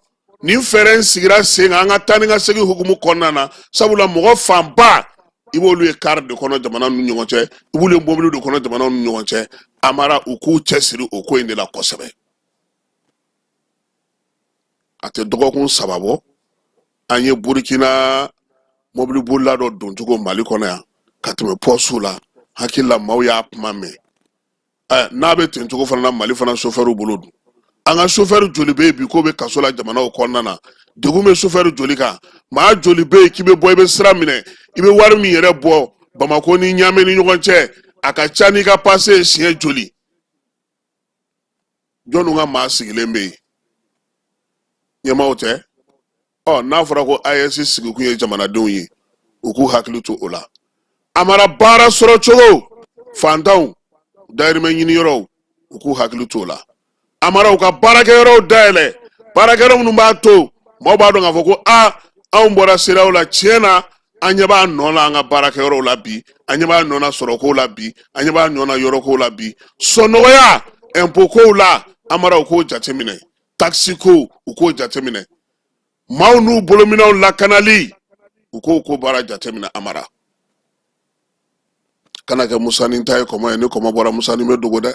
nin fɛɛrɛ in sigira sen kan an ka taa ni ka segin hukumu kɔnɔna na. Sabula mɔgɔ fanba, i b'olu ye kari de kɔnɔ jamana ni ɲɔgɔn cɛ, i b'olu ye mobili de kɔnɔ jamanaw ni ɲɔgɔn cɛ. Amara, u k'u cɛsiri o ko in de la kosɛbɛ. A tɛ dɔgɔkun 3 bɔ, an ye Burukina mɔbilibolila dɔ doncogo Mali kɔnɔ yan ka tɛmɛ pɔsiw la. Hakili la, maaw y'a kuma mɛn. N'a bɛ ten cogo fana na, Mali fana sofɛriw bolo dun, an ka sofɛri joli bɛ yen bi k'o bɛ kaso la jamanaw kɔnɔna na? Degun bɛ sofɛri joli kan? Maa joli bɛ yen k'i bɛ bɔ, i bɛ sira minɛ, i bɛ wari min yɛrɛ bɔ Bamakɔ ni Ɲamɛ ni ɲɔgɔn cɛ, a ka ca n'i ka pase ye siɲɛ joli? Jɔnniw ka maa sigilen bɛ yen? Ɲɛmaaw tɛ? Ɔ, n'a fɔra ko AES sigikun ye jamanadenw ye, u k'u hakili to o la. Amara baara sɔrɔ cogo fantanw dayirimɛ ɲini yɔrɔw u k'u hakili t'o la. Amara u ka baarakɛyɔrɔw dayɛlɛ, baarakɛyɔrɔ minnu b'a to maaw b'a dɔn k'a fɔ ko aa anw bɔra CEDEAO la tiɲɛ na, an ɲɛ b'a nɔ la an ka baarakɛyɔrɔw la bi, an ɲɛ b'a nɔ na sɔrɔkow la bi, an ɲɛ b'a nɔ na yɔrɔkow la bi, sɔnɔgɔya impôt kow la. Amara u k'o jateminɛ, taxe kow u k'o jateminɛ, maaw n'u bolominɛnw lakanali u k'o ko baara jateminɛ. Amara kana kɛ musanin ta ye kɔmɔ ye, ni kɔmɔ bɔra musanin bɛ dogo dɛ.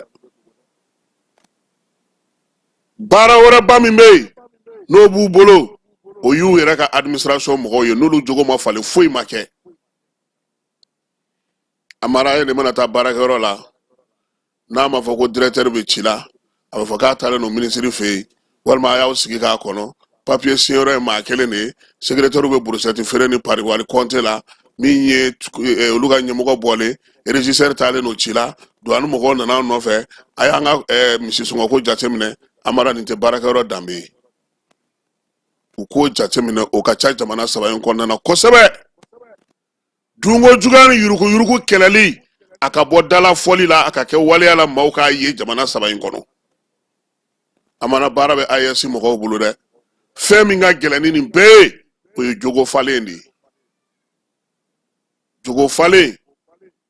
Baara wɛrɛba min bɛ yen n'o b'u bolo, o y'u yɛrɛ ka administration mɔgɔw ye, n'olu jogo ma falen foyi ma kɛ. Amara e de mana taa baarakɛyɔrɔ la, n'a ma fɔ ko directeur bɛ ci la, a bɛ fɔ k'a taalen don minisiri fɛ yen, walima a y'aw sigi k'a kɔnɔ, papiye siɲɛyɔrɔ ye maa kelen de ye, secrétaire bɛ burusɛti feere ni pari wari kɔnte la, min ye olu ka ɲɛmɔgɔ bɔlen, régisseur taalen don ci la, douane mɔgɔw nana an nɔfɛ, a y'an ka misisɔngɔko jateminɛ. Amara nin tɛ baarakɛyɔrɔ danbe ye, u k'o jateminɛ, o ka ca jamana saba in kɔnɔna na kosɛbɛ. Dunko juguya ni yuruguyurugu kɛlɛli, a ka bɔ dala fɔli la, a ka kɛ waleya la, maaw k'a ye jamana saba in kɔnɔ. Amara baara bɛ AES mɔgɔw bolo dɛ. Fɛn min ka gɛlɛn ni nin bɛɛ ye, o ye jogo falen de ye. Jogo falen,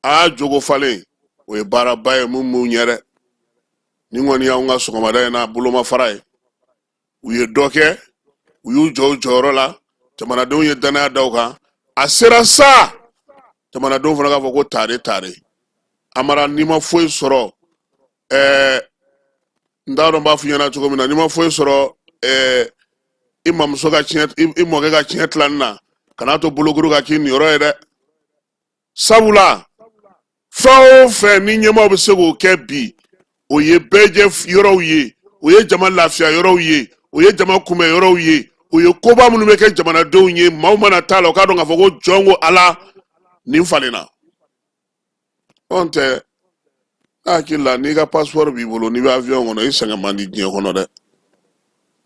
aa jogo falen, o ye baaraba ye mun b'u ɲɛ dɛ. Nin kɔni y'anw ka sɔgɔmada in na bolomafara ye. U ye dɔ kɛ, u y'u jɔ u jɔyɔrɔ la, jamanadenw ye danaya da u kan. A sera sa jamanadenw fana k'a fɔ ko tare tare. Amara n'i ma foyi sɔrɔ, n t'a dɔn n b'a f'i ɲɛna cogo min na, n'i ma foyi sɔrɔ i mamuso ka tiɲɛ, i mɔkɛ ka tiɲɛ tilanni na, kan'a to bolokuru ka k'i niyɔrɔ ye dɛ. Sabula fɛn o fɛn ni ɲɛmaaw bɛ se k'o kɛ bi, o ye bɛɛjɛ yɔrɔw ye, o ye jama lafiya yɔrɔw ye, o ye jama kunbɛn yɔrɔw ye, o ye koba minnu bɛ kɛ jamanadenw ye, maaw mana taa la u k'a dɔn k'a fɔ ko jɔn ko Ala nin falenna. N'o tɛ, ne hakili la, n'i ka passeport b'i bolo, n'i bɛ avion kɔnɔ, i sɛgɛn man di diɲɛ kɔnɔ dɛ.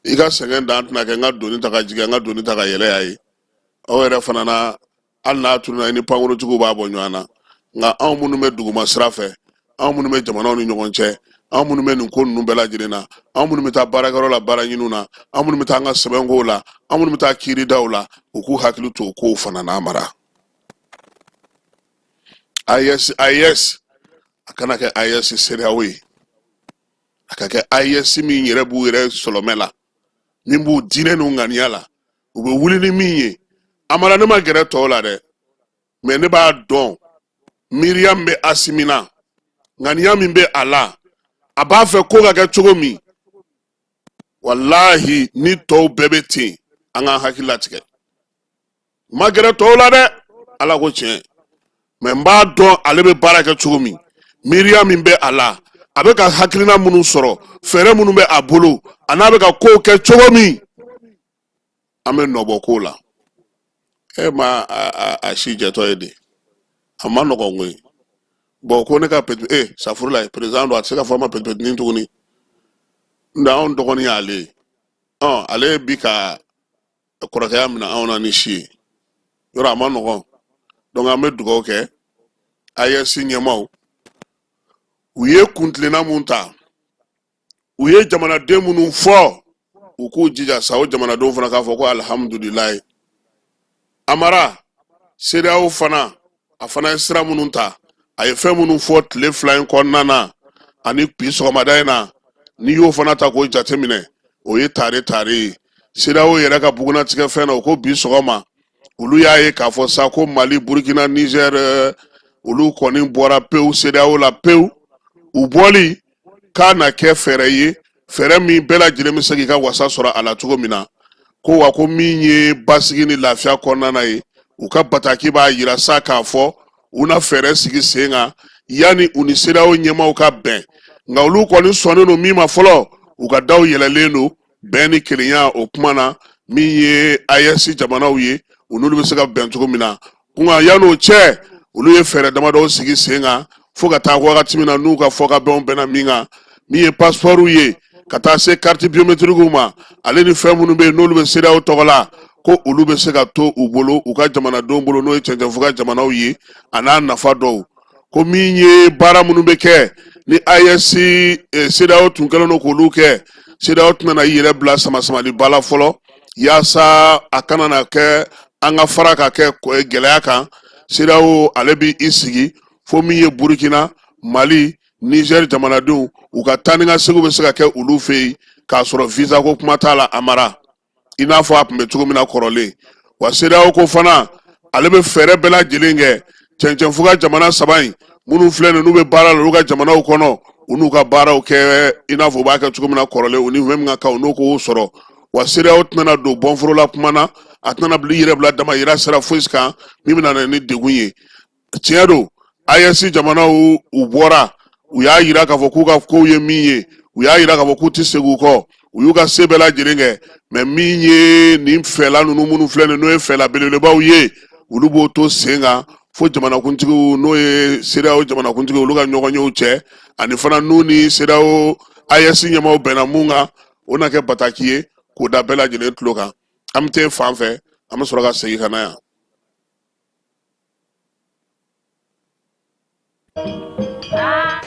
I ka sɛgɛn dan tɛna kɛ n ka doni ta ka jigin, n ka doni ta ka yɛlɛ y'a ye. Aw yɛrɛ fana na, hali n'a tununa, i ni pankuruntigiw b'a bɔ ɲɔgɔn na. Nka anw minnu bɛ duguma sira fɛ, anw minnu bɛ jamanaw ni ɲɔgɔn cɛ, anw minnu bɛ nin ko ninnu bɛɛ lajɛlen na, anw minnu bɛ taa baarakɛyɔrɔ la baara ɲiniw na, anw minnu bɛ taa an ka sɛbɛnkow la, anw minnu bɛ taa kiiridaw la, u k'u hakili to o kow fana na. Mara AES, AES a kana kɛ AES CEDEAO ye, a ka kɛ AES min yɛrɛ b'u yɛrɛ sɔlɔmɛ la, min b'u diinɛ n'u ŋaniya la, u bɛ wuli ni min ye. Amara ne ma gɛrɛ tɔw la dɛ, mɛ ne b'a dɔn miiriya min bɛ Asimi na, ŋaniya min bɛ a la, a b'a fɛ ko ka kɛ cogo min. Walahi ni tɔw bɛɛ bɛ ten, an k'an hakili latigɛ. N ma gɛrɛ tɔw la dɛ, Ala ko tiɲɛ, mɛ n b'a dɔn ale bɛ baara kɛ cogo min, miiriya min bɛ a la, a bɛ ka hakilina minnu sɔrɔ, fɛɛrɛ minnu bɛ a bolo, a n'a bɛ ka kow kɛ cogo min, an bɛ nɔbɔ ko la. E ma a si jɛtɔ ye de, a ma nɔgɔn koyi. Bɔn ko ne ka petit e safurula président don, a tɛ se ka fɔ a ma petit petitnin tuguni. Nka anw dɔgɔnin y'ale ye, ɔ ale bi ka kɔrɔkɛya minɛ anw na ni si ye yɔrɔ, a ma nɔgɔn. Donc an bɛ dugawu kɛ AES ɲɛmaaw, u ye kuntilenna mun ta, u ye jamanaden minnu fɔ, u k'u jija sa o jamanadenw fana k'a fɔ ko alihamudulilayi. Amara CEDEAO fana, a fana ye sira minnu ta, a ye fɛn minnu fɔ tile 2 in kɔnɔna na ani bi sɔgɔmada in na, n'i y'o fana ta k'o jateminɛ, o ye tare tare ye. CEDEAO yɛrɛ ka bugunnatigɛ fɛn na, o ko bi sɔgɔma olu y'a ye k'a fɔ sa ko Mali, Burkina, Niger, olu kɔni bɔra pewu CEDEAO la pewu. U bɔli k'a na kɛ fɛɛrɛ ye, fɛɛrɛ min bɛɛ lajɛlen bɛ se k'i ka wasa sɔrɔ a la cogo min na. Ko wa ko min ye basigi ni lafiya kɔnɔna na ye, u ka bataki b'a yira sa k'a fɔ u na fɛɛrɛ sigi sen kan yanni u ni CEDEAO ɲɛmaaw ka bɛn. Nka olu kɔni sɔnnen don min ma fɔlɔ, u ka daw yɛlɛlen don bɛn ni kelenya o kuma na, min ye AES jamanaw ye, u n'olu bɛ se ka bɛn cogo min na. Nka yann'o cɛ, olu ye fɛɛrɛ damadɔw sigi sen kan fo ka taa wagati min na n'u ka fɔkabɛnw bɛnna min kan, min ye pasipɔriw ye ka taa se carte biométrique ma, ale ni fɛn minnu bɛ yen n'olu bɛ CEDEAO tɔgɔ la, ko olu bɛ se ka to u bolo, u ka jamanadenw bolo, n'o ye cɛncɛnfuga jamanaw ye, a n'a nafa dɔw, ko min ye baara minnu bɛ kɛ ni AES CEDEAO tun kɛlen don k'olu kɛ, CEDEAO tɛna na i yɛrɛ bila samasamaliba la fɔlɔ, yaasa a kana na kɛ an ka fara ka kɛ gɛlɛya kan. CEDEAO ale bɛ i sigi fo min ye Burukina, Mali, Niger jamanadenw, u ka taa ni ka seginw bɛ se ka kɛ olu fɛ yen k'a sɔrɔ visa ko kuma t'a la, a mara i n'a fɔ a tun bɛ cogo min na kɔrɔlen. Wa CEDEAO ko fana ale bɛ fɛɛrɛ bɛɛ lajɛlen kɛ cɛncɛnfuga jamana saba in minnu filɛ nin n'u bɛ baara la olu ka jamanaw kɔnɔ, u n'u ka baaraw kɛ i n'a fɔ u b'a kɛ cogo min na kɔrɔlen, u ni fɛn min ka kan u n'o k'o sɔrɔ. Wa CEDEAO tɛna don bɔnforo la kuma na, a tɛna bila i yɛrɛ bila damayira sira fosi kan min bɛna na ni degun ye. Tiɲɛ don, AES jamanaw u bɔra, u y'a yira k'a fɔ k'u ka kow ye min ye, u y'a yira k'a fɔ k'u tɛ segin u kɔ, u y'u ka se bɛɛ lajɛlen kɛ. Mɛ min ye nin fɛla ninnu minnu filɛ nin, n'o ye fɛla belebelebaw ye, olu b'o to sen kan fo jamanakuntigiw, n'o ye CEDEAO jamanakuntigiw, olu ka ɲɔgɔnyew cɛ, ani fana n'u ni CEDEAO AES ɲɛmaaw bɛnna mun kan, o na kɛ bataki ye k'o da bɛɛ lajɛlen tulo kan. An bɛ taa fan fɛ, an bɛ sɔrɔ ka segin ka na yan.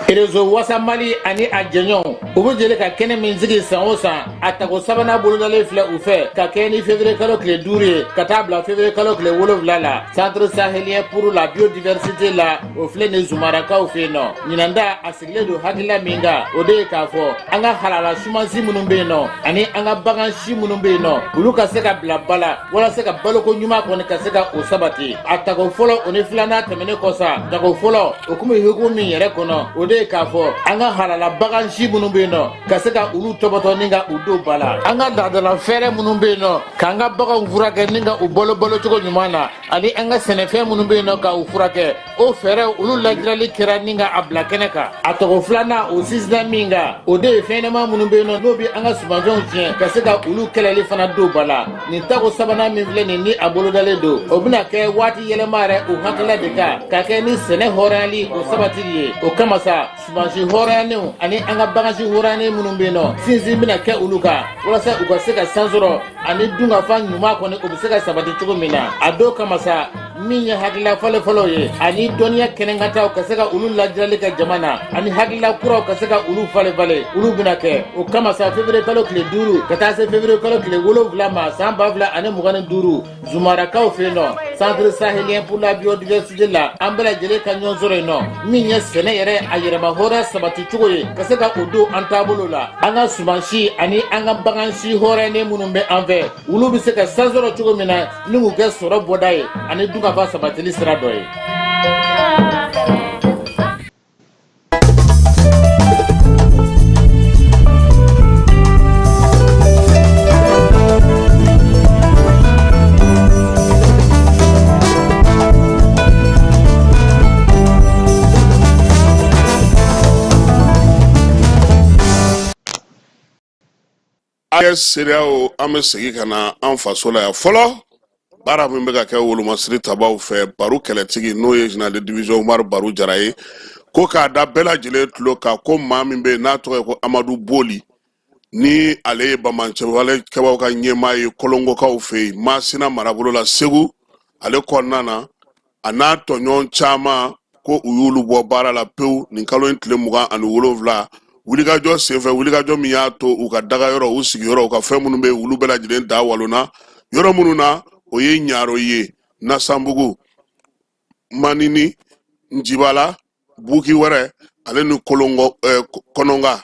Réseau Wasa Mali ani a jɛɲɔgɔnw, u bɛ jɛlen ka kɛnɛ min sigi san o san, a tako sabanan bolodalen filɛ u fɛ ka kɛ ni février kalo tile 5 ye ka taa bila février kalo tile 7 la, Centre sahélien pour la biodiversité la, o filɛ nin Zumarakaw fɛ yen nɔ. Ɲinan ta, a sigilen don hakilila min kan, o de ye k'a fɔ an ka halala sumansi minnu bɛ yen nɔ ani an ka bagan si minnu bɛ yen nɔ, olu ka se ka bila ba la walasa ka baloko ɲuman kɔni ka se ka o sabati. A tako fɔlɔ, o ni filanan tɛmɛnen kɔ sa, tako fɔlɔ o kun bɛ hukumu min yɛrɛ kɔnɔ, o de ye k'a fɔ an ka halala bagan si minnu bɛ yen nɔ, ka se ka olu tɔbɔtɔ ni ka u don ba la, an ka laadala fɛɛrɛ minnu bɛ yen nɔ k'an ka baganw furakɛ ni ka u balo balocogo ɲuman na, ani an ka sɛnɛfɛn minnu bɛ yen nɔ ka u furakɛ, o fɛɛrɛw olu lajirali kɛra ni ka a bila kɛnɛ kan. A tako filanan, o sinsinna min kan, o de ye fɛnɲɛnɛma minnu bɛ yen nɔ n'o bɛ an ka sumanfɛnw tiɲɛ, ka se ka olu kɛlɛli fana don ba la. Nin tako sabanan min filɛ nin ni a bolodalen don, o bɛna kɛ waati yɛlɛma yɛrɛ o hakilila de kan, ka kɛ ni sɛnɛ hɔrɔnyali o sabatili ye. O kama sa, sumansi hɔrɔnyanenw ani an ka bagansi hɔrɔnyanen minnu bɛ yen nɔ, sinsin bɛna kɛ olu kan walasa u ka se ka san sɔrɔ ani dunkafa ɲuman kɔni o bɛ se ka sabati cogo min na. A dɔw kama sa, min ye hakilila falenfalenw ye ani dɔnniya kɛnɛkantaw, ka se ka olu lajirali kɛ jama na, ani hakilila kuraw ka se ka olu falenfalen, olu bɛna kɛ. O kama sa, février kalo tile 5 ka taa se février kalo tile 7 ma san 2025, Zumarakaw fɛ yen nɔ, Centre sahélien pour la biodiversité la, an bɛɛ lajɛlen ka ɲɔgɔn sɔrɔ yen nɔ. Min ye sɛnɛ yɛrɛ a yɛrɛma hɔrɔnya sabati cogo ye, ka se ka o don an taabolo la, an ka sumansi ani an ka bagansi hɔrɔnyalen minnu bɛ an fɛ, olu bɛ se ka san sɔrɔ cogo min na ni k'u kɛ sɔrɔ bɔda ye ani dunkafa sabatili sira dɔ ye. AES CEDEAO, an bɛ segin ka na an faso la yan fɔlɔ. Baara min bɛ ka kɛ wolomasiri tabaw fɛ, Baru kɛlɛtigi, n'o ye général de division Umaru Baru Jara ye, ko k'a da bɛɛ lajɛlen tulo kan ko maa min bɛ yen n'a tɔgɔ ye ko Amadu Boli, ni ale ye banbaanciwalekɛbaw ka ɲɛmaa ye Kolongokaw fɛ yen, Masina marabolo la, Segu ale kɔnɔna na, a n'a tɔɲɔgɔn caman, ko u y'olu bɔ baara la pewu nin kalo in tile 27, wulikajɔ senfɛ, wulikajɔ min y'a to u ka dagayɔrɔ, u sigiyɔrɔ, u ka fɛn minnu bɛ yen, olu bɛɛ lajɛlen da walonna yɔrɔ minnu na, o ye Ɲaro ye, Nasanbugu, Manini, Njibala, Buki wɛrɛ, ale ni Kolongo Kɔnɔnga.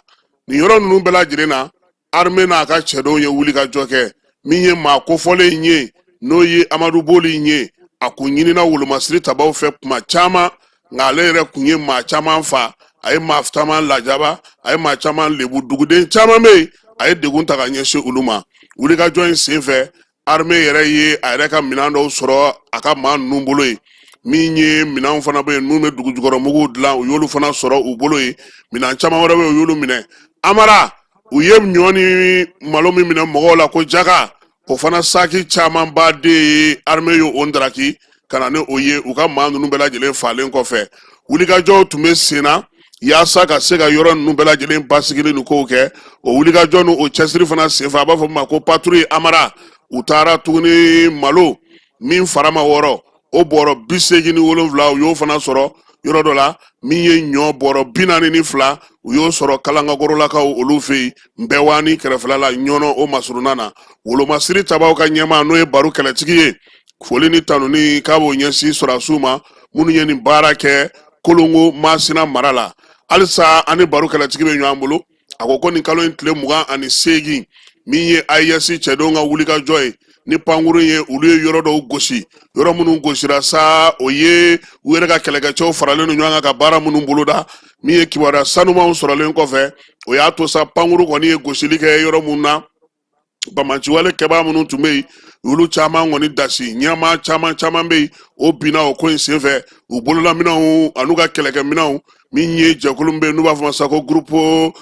Nin yɔrɔ ninnu bɛɛ lajɛlen na, armée n'a ka cɛdenw ye wulikajɔ kɛ. Min ye maa kofɔlen in ye, n'o ye Amadu Boli in ye, a kun ɲinina wolomasiri tabaw fɛ kuma caman, nka ale yɛrɛ kun ye maa caman fa, a ye maa caman lajaba, a ye maa caman lebu, duguden caman bɛ yen a ye degun ta ka ɲɛsin olu ma. Wulikajɔ in senfɛ, armée yɛrɛ ye a yɛrɛ ka minɛn dɔw sɔrɔ a ka maa ninnu bolo yen. Min ye minɛnw fana bɛ yen minnu bɛ dugujukɔrɔmuguw dilan, u y'olu fana sɔrɔ u bolo yen. Minɛn caman wɛrɛ bɛ yen, u y'olu minɛ. Amara, u ye ɲɔ ni malo min minɛ mɔgɔw la ko jaka, o fana saki camanba de ye armée ye o ndaraki ka na ni o ye u ka maa ninnu bɛɛ lajɛlen falen kɔfɛ. Wulikajɔw tun bɛ sen na yaasa ka se ka yɔrɔ ninnu bɛɛ lajɛlen basigili ni kow kɛ. O wulikajɔ ni o cɛsiri fana senfɛ, a b'a fɔ min ma ko patrouille, Amara, U taara tuguni malo min fara ma wɔrɔ, o bɔrɔ 87, u y'o fana sɔrɔ yɔrɔ dɔ la. Min ye ɲɔ bɔrɔ 42, u y'o sɔrɔ Kalankagorolakaw olu fɛ yen, Nbɛwani kɛrɛfɛla la, Ɲɔnɔ o masurunna na. Wolomasiri tabaw ka ɲɛmaa, n'o ye Baru Kɛlɛtigi ye, foli ni tanuni k'a b'o ɲɛsin sɔrɔdasiw ma minnu ye nin baara kɛ Kolongo Masina mara la. Halisa ani Baru Kɛlɛtigi bɛ ɲɔgɔn bolo. A ko ko nin kalo in tile 28, min ye AES cɛdenw ka wulikajɔ ye ni pankurun ye, olu ye yɔrɔ dɔw gosi. Yɔrɔ minnu gosira sa, o ye u yɛrɛ ka kɛlɛkɛcɛw faralen don ɲɔgɔn kan ka baara minnu boloda. Min ye kibaruya sanumanw sɔrɔlen kɔfɛ, o y'a to sa pankuru kɔni ye gosili kɛ yɔrɔ minnu na, bamaciwale kɛbaa minnu tun bɛ yen, olu caman kɔni dasi. Ɲɛmaa caman caman bɛ yen, o binna o ko in senfɛ. U bololaminɛnw an'u ka kɛlɛkɛminɛnw, min ye jɛkulu min bɛ yen n'u b'a fɔ ma sa ko groupe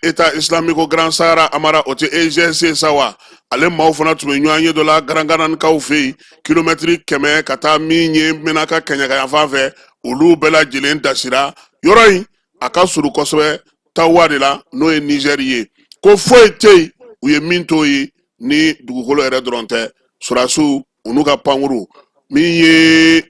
État islamique Grand Sahara Amara, o tɛ EIGS sa wa, ale maaw fana tun bɛ ɲɔgɔn ye dɔ la Garangananikaw fɛ yen, kilomɛtiri 100 ka taa min ye Menaka kɛɲɛka yanfan fɛ. Olu bɛɛ lajɛlen dasira. Yɔrɔ in a ka surun kosɛbɛ Tawa de la, n'o ye Nizɛri ye. Ko foyi tɛ yen u ye min t'o ye ni dugukolo yɛrɛ dɔrɔn tɛ. Sɔrɔdasiw u n'u ka pankuru, min ye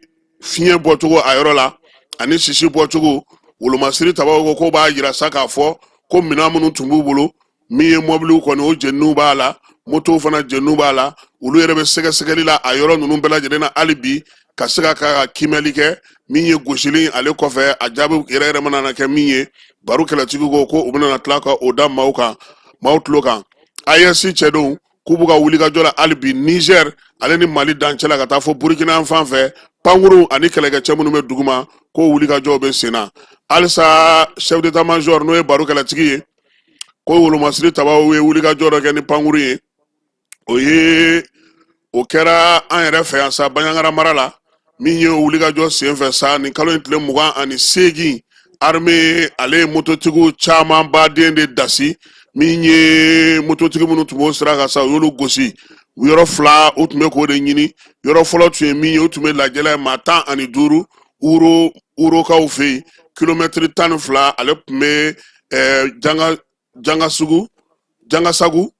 fiɲɛ bɔcogo a yɔrɔ la ani sisi bɔcogo, wolomasiri tabaw ko k'o b'a jira sa k'a fɔ ko minɛn minnu tun b'u bolo, min ye mɔbiliw kɔni, o jeniniw b'a la, motow fana jeniniw b'a la. Olu yɛrɛ bɛ sɛgɛsɛgɛli la a yɔrɔ ninnu bɛɛ lajɛlen na hali bi, ka se ka kiimɛli kɛ. Min ye gosili ale kɔfɛ, a jaabi yɛrɛ yɛrɛ mana na kɛ min ye, Baro Kɛlɛtigi ko ko u bɛna tila ka o da maaw kan, maaw tulo kan. AES cɛdenw k'u b'u ka wulikajɔ la hali bi Niger ale ni Mali dancɛ la, ka taa fo Burkina fan fɛ. Pankuru ani kɛlɛkɛcɛ minnu bɛ duguma, k'o wulikajɔw bɛ sen na halisa. Chef d'état major, n'o ye Baro Kɛlɛtigi ye, ko wolomasiri tabaw ye wulikajɔ dɔ kɛ ni pankuru ye. O ye o kɛra an yɛrɛ fɛ yan sa, Baɲangara mara la. Min ye wulikajɔ senfɛ sa, nin kalo in tile 28, armée ale ye mototigiw caman baden de dasi. Min ye mototigi minnu tun b'o sira kan sa, u y'olu gosi yɔrɔ fila. U tun bɛ k'o de ɲini. Yɔrɔ fɔlɔ tun ye min ye, u tun bɛ lajɛla ye maa 15 Uro Urokaw fɛ yen, kilomɛtiri 12, ale tun bɛ janga Jangasugu Jangasagu,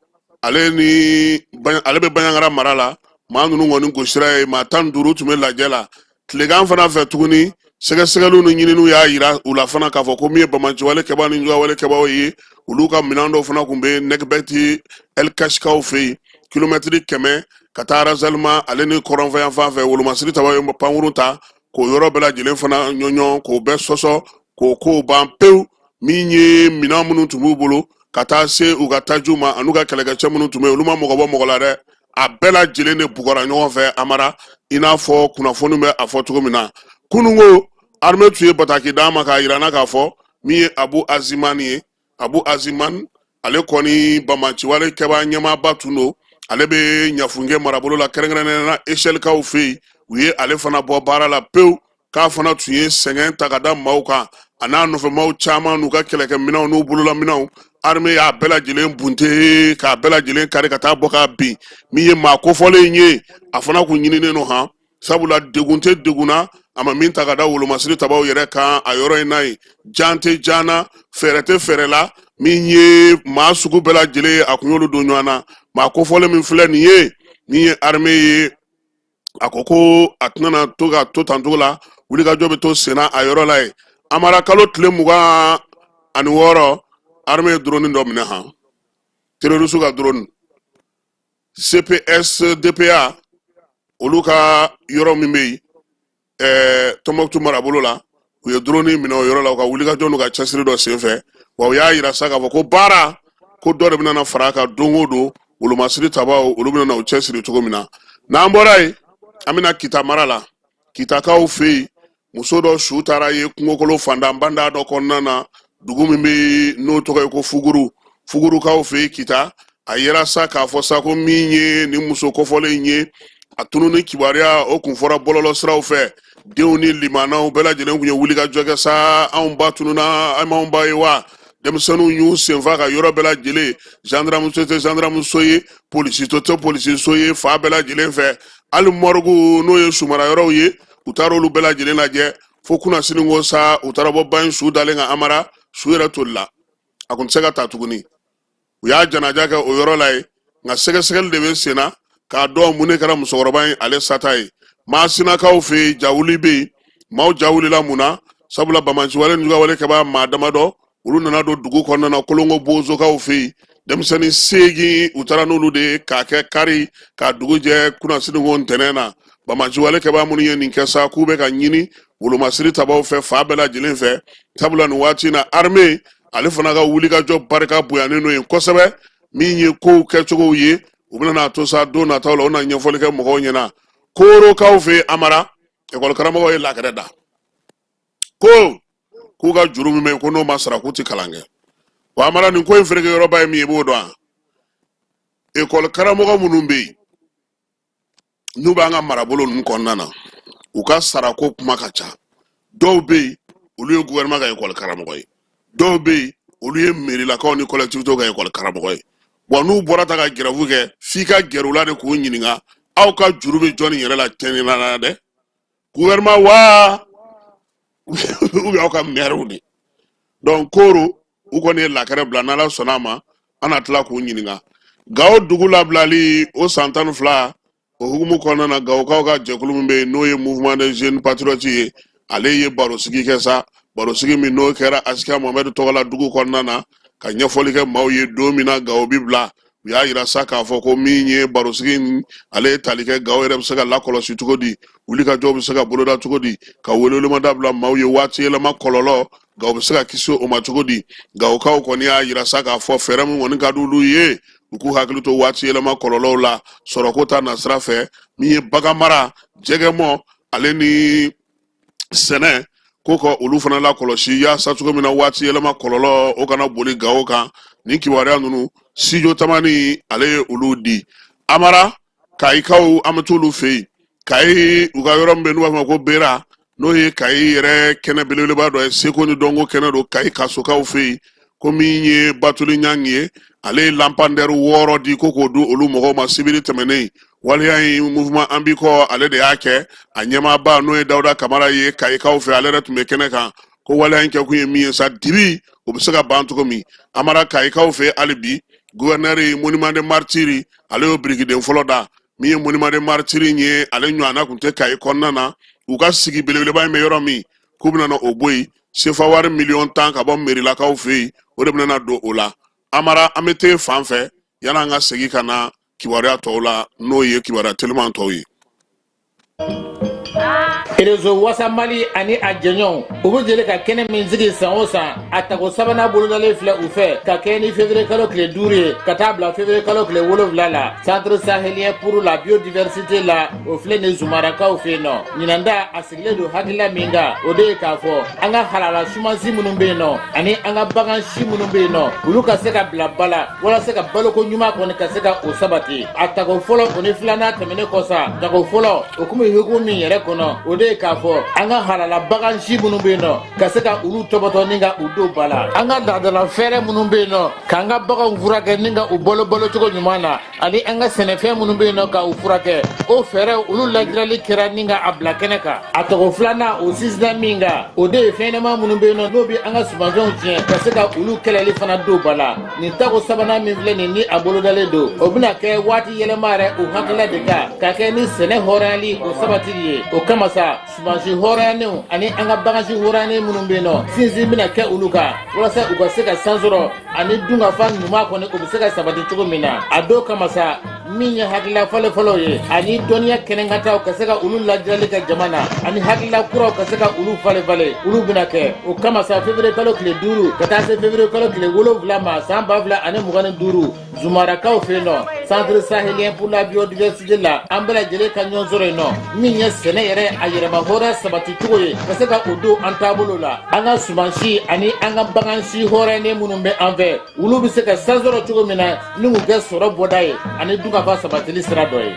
ale ni ale bɛ Baɲangara mara la. Maa ninnu kɔni gosira ye, maa 15 tun bɛ lajɛ la. Tilegan fana fɛ tuguni, sɛgɛsɛgɛliw ni ɲininiw y'a yira u la fana k'a fɔ ko min ye bamaciwale kɛbaa ni jugawale kɛbaaw ye, olu ka minɛn dɔw fana tun bɛ Nɛgɛbɛti Ɛlikasikaw fɛ yen, kilomɛtiri 100 ka taa Arazalima ale ni kɔrɔnfɛ yan fan fɛ. Wolomasiri tabaw ye pankurun ta k'o yɔrɔ bɛɛ lajɛlen fana ɲɔɲɔ, k'o bɛɛ sɔsɔ, k'o kow ban pewu. Min ye minɛn minnu tun b'u bolo ka taa se u ka tajiw ma an'u ka kɛlɛkɛcɛ minnu tun bɛ yen, olu ma mɔgɔ bɔ mɔgɔ la dɛ, a bɛɛ lajɛlen de bugɔra ɲɔgɔn fɛ Amara, i n'a fɔ kunnafoni bɛ a fɔ cogo min na. Kununko armée tun ye bataki d'an ma k'a yira n na k'a fɔ min ye Abu Azimani ye. Abu Aziman, ale kɔni bamaciwale kɛbaa ɲɛmaaba tun don. Ale bɛ Ɲafunke marabolo la, kɛrɛnkɛrɛnnenya la Esɛlikaw fɛ yen. U ye ale fana bɔ baara la pewu, k'a fana tun ye sɛgɛn ta ka da maaw kan. A n'a nɔfɛ maaw caman n'u ka kɛlɛkɛminɛnw n'u bololaminɛnw, armée y'a bɛɛ lajɛlen bunte k'a bɛɛ lajɛlen kari ka taa bɔ k'a bin. Min ye maa kofɔlen ye, a fana kun ɲininen don han, sabula degun tɛ degun na a ma min ta ka da wolomasiri tabaw yɛrɛ kan a yɔrɔ in na yen. Jan tɛ jan na, fɛɛrɛ tɛ fɛɛrɛ la. Min ye maa sugu bɛɛ lajɛlen ye, a kun y'olu don ɲɔgɔn na. Maa kofɔlen min filɛ nin ye, min ye armée ye, a ko ko a tɛna to ka to tan cogo la, wulikajɔ bɛ to senna a yɔrɔ la yen. Amara, kalo tile 26, armée ye drone dɔ minɛ han, terroriste ka drone. CPS DPA olu ka yɔrɔ min bɛ yen Tɔnbɔkutu marabolo la, u ye drone minɛ o yɔrɔ la u ka wulikajɔ n'u ka cɛsiri dɔ senfɛ. Wa u y'a yira sa k'a fɔ ko baara ko dɔ de bɛna na fara a kan don o don. Wolomasiri tabaw, olu bɛna na u cɛsiri cogo min na. N'an bɔra yen, an bɛna Kita mara la. Kitakaw fɛ yen, muso dɔ su taara ye kungokolo fantan banda dɔ kɔnɔna na, dugu min bɛ n'o tɔgɔ ye ko Fuguru. Fugurukaw fɛ yen Kita, a yera sa k'a fɔ sa ko min ye nin muso kofɔlen in ye, a tununi kibaruya o kun fɔra bɔlɔlɔ siraw fɛ. Denw ni limanaw bɛɛ lajɛlen kun ye wulikajɔ kɛ sa: anw ba tununa, an m'anw ba ye wa? Denmisɛnninw y'u senfa ka yɔrɔ bɛɛ lajɛlen, gendarmeso tɛ gendarmeso ye, polisiso tɛ polisiso ye, fan bɛɛ lajɛlen fɛ, hali morgue n'o ye sumara yɔrɔw ye, u taara olu bɛɛ lajɛlen lajɛ. Fo kunnasini ko sa, u taara bɔ ba in su dalen kan Amara, su yɛrɛ tolila, a kun tɛ se ka ta tuguni. U y'a janaja kɛ o yɔrɔ la yen, nka sɛgɛsɛgɛli de bɛ sen na k'a dɔn mun de kɛra musokɔrɔba in ale sata ye. Masinakaw fɛ yen, jawuli bɛ yen, maaw jawulila mun na? Sabula banbaanciwale ni juguyawale kɛbaa maa damadɔ, olu nana don dugu kɔnɔna na Kolongo bozokaw fɛ yen. Denmisɛnnin 8, u taara n'olu de ye k'a kɛ kari k'a dugu jɛ kunasini ko ntɛnɛn na. Banbaanciwale kɛbaa minnu ye nin kɛ sa, k'u bɛ ka ɲini wolomasiri tabaw fɛ fan bɛɛ lajɛlen fɛ, sabula nin waati in na, armée ale fana ka wulikajɔ barika bonyanen don yen kosɛbɛ. Min ye kow kɛcogow ye, u bɛna n'a to sa don nataw la, u na ɲɛfɔli kɛ mɔgɔw ɲɛna. Korokaw fɛ yen, Amara, ekɔli karamɔgɔw ye lakɛrɛ da ko k'u ka juru min bɛ yen, ko n'o ma sara, k'u ti kalan kɛ. Wa Amara, nin ko in fereke yɔrɔba ye min ye, i b'o dɔn wa? Ekɔli karamɔgɔ minnu bɛ yen, n'u b'an ka marabolo ninnu kɔnɔna na, u ka sarako kuma ka ca. Dɔw bɛ yen, olu ye gouvernement ka ekɔli karamɔgɔ ye, dɔw bɛ yen, olu ye mairilakaw ni collectivitéw ka ekɔli karamɔgɔ ye. Wa n'u bɔra ta ka grève kɛ, f'i ka gɛrɛ u la de k'u ɲininka: aw ka juru bɛ jɔnni yɛrɛ la tiɲɛni na dɛ, gouvernement wa ou bien aw ka maires de? Donc Koro, u kɔni ye lakɛrɛ bila. N'Ala sɔnna a ma, an na tila k'u ɲininka. Gawo dugu labilali o san 12, o hukumu kɔnɔna na, Gawokaw ka jɛkulu min bɛ yen, n'o ye Mouvement des Jeunes Patriotes ye, ale ye barosigi kɛ sa. Barosigi min n'o kɛra Askia Mohamed tɔgɔ la dugu kɔnɔna na, ka ɲɛfɔli kɛ maaw ye don min na Gawo bi bila. U y'a yira sa k'a fɔ ko min ye barosigi in, ale ye tali kɛ Gawo yɛrɛ bɛ se ka lakɔlɔsi cogo di, wulikajɔw bɛ se ka boloda cogo di, ka welewelemada bila maaw ye, waati yɛlɛma kɔlɔlɔ, Gawo bɛ se ka kisi o ma cogo di. Gawokaw kɔni y'a yira sa k'a fɔ fɛɛrɛ min kɔni ka di olu ye, u k'u hakili to waati yɛlɛma kɔlɔlɔw la sɔrɔko ta nasira fɛ, min ye bagan mara, jɛgɛmɔ, ale ni sɛnɛ ko, ka olu fana lakɔlɔsi yaasa cogo min na waati yɛlɛma kɔlɔlɔ o kana boli Gawo kan. Nin kibaruya ninnu, Studio Tamani ale ye olu di. Amara, Kayikaw, an bɛ t'olu fɛ yen. Kayi, u ka yɔrɔ min bɛ yen n'u b'a fɔ ma ko Bera, n'o ye Kayi yɛrɛ kɛnɛ belebeleba dɔ ye, seko ni dɔnko kɛnɛ don Kayi kasokaw fɛ yen, ko min ye Batuli Ɲangi ye, ale ye lampandɛri 6 di ko k'o di olu mɔgɔw ma sibiri tɛmɛnen. Waleya in, Mouvement An B'i Kɔ ale de y'a kɛ. A ɲɛmaaba, n'o ye Dawuda Kamara ye Kayikaw fɛ, ale yɛrɛ tun bɛ kɛnɛ kan. Ko waleya in kɛkun ye min ye sa, dibi o bɛ se ka ban cogo min. Amara, Kayikaw fɛ hali bi, gouverneur monument des martyrs, ale y'o birikiden fɔlɔ da. Min ye monument des martyrs ye, ale ɲɔgɔnna tun tɛ Kayi kɔnɔna na. U ka sigi belebeleba in bɛ yɔrɔ min, k'u bɛna na o bɔ yen, sefa wari miliyɔn 10 ka bɔ merilakaw fɛ yen, o de bɛna na don o la. Amara, an bɛ te fan fɛ yan'an ka segin ka na kibaruya tɔw la, n'o ye kibaruya teliman tɔw ye. Réseau Wasa Mali ani a jɛɲɔgɔnw, u bɛ jɛlen ka kɛnɛ min sigi san o san, a tako sabanan bolodalen filɛ u fɛ ka kɛ ni février kalo tile 5 ye ka taa bila février kalo tile 7 la, Centre sahélien pour la biodiversité la, o filɛ nin Zumarakaw fɛ yen nɔ. Ɲinan ta, a sigilen don hakilila min kan, o de ye k'a fɔ an ka halala sumansi minnu bɛ yen nɔ ani an ka bagan si minnu bɛ yen nɔ, olu ka se ka bila ba la walasa ka baloko ɲuman kɔni ka se ka o sabati. A tako fɔlɔ, o ni filanan tɛmɛnen kɔ sa, tako fɔlɔ o kun bɛ hukumu min yɛrɛ kɔnɔ, o de ye k'a fɔ an ka halala bagan si minnu bɛ yen nɔ, ka se ka olu tɔbɔtɔ ni ka u don ba la, an ka laadala fɛɛrɛ minnu bɛ yen nɔ k'an ka baganw furakɛ ni ka u balo balocogo ɲuman na, ani an ka sɛnɛfɛn minnu bɛ yen nɔ ka u furakɛ, o fɛɛrɛw olu lajirali kɛra ni ka a bila kɛnɛ kan. A tako filanan, o sinsinna min kan, o de ye fɛnɲɛnɛma minnu bɛ yen nɔ n'o bɛ an ka sumanfɛnw tiɲɛ, ka se ka olu kɛlɛli fana don ba la. Nin tako sabanan min filɛ nin ni a bolodalen don, o bɛna kɛ waati yɛlɛma yɛrɛ o hakilila de kan, ka kɛ ni sɛnɛ hɔrɔnyali o sabatili ye. O kama sa, sumansi hɔrɔnyanenw ani an ka bagansi hɔrɔnyanen minnu bɛ yen nɔ, sinsin bɛna kɛ olu kan walasa u ka se ka san sɔrɔ ani dunkafa ɲuman kɔni o bɛ se ka sabati cogo min na. A dɔw kama sa, min ye hakilila fɔlɔfɔlɔw ye ani dɔnniya kɛnɛkantaw, ka se ka olu lajirali kɛ jama na, ani hakilila kuraw ka se ka olu falen falen, olu bɛna kɛ. O kama sa, février kalo tile 5 ka taa se février kalo tile 7 ma san 2025, Zumarakaw fɛ yen nɔ, Centre sahélien pour la biodiversité la, an bɛɛ lajɛlen ka ɲɔgɔn sɔrɔ yen nɔ. Min ye sɛnɛ yɛrɛ a yɛrɛma hɔrɔnya sabati cogo ye, ka se ka o don an taabolo la, an ka sumansi ani an ka bagansi hɔrɔnyalen minnu bɛ an fɛ, olu bɛ se ka san sɔrɔ cogo min na ni k'u kɛ sɔrɔ bɔda ye ani dunkafa sabatili sira dɔ ye.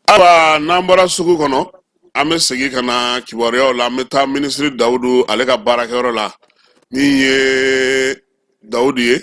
Ayiwa, n'an bɔra sugu kɔnɔ, an bɛ segin ka na kibaruyaw la. An bɛ taa minisiri Dawudu ale ka baarakɛyɔrɔ la. Min ye Dawudu ye,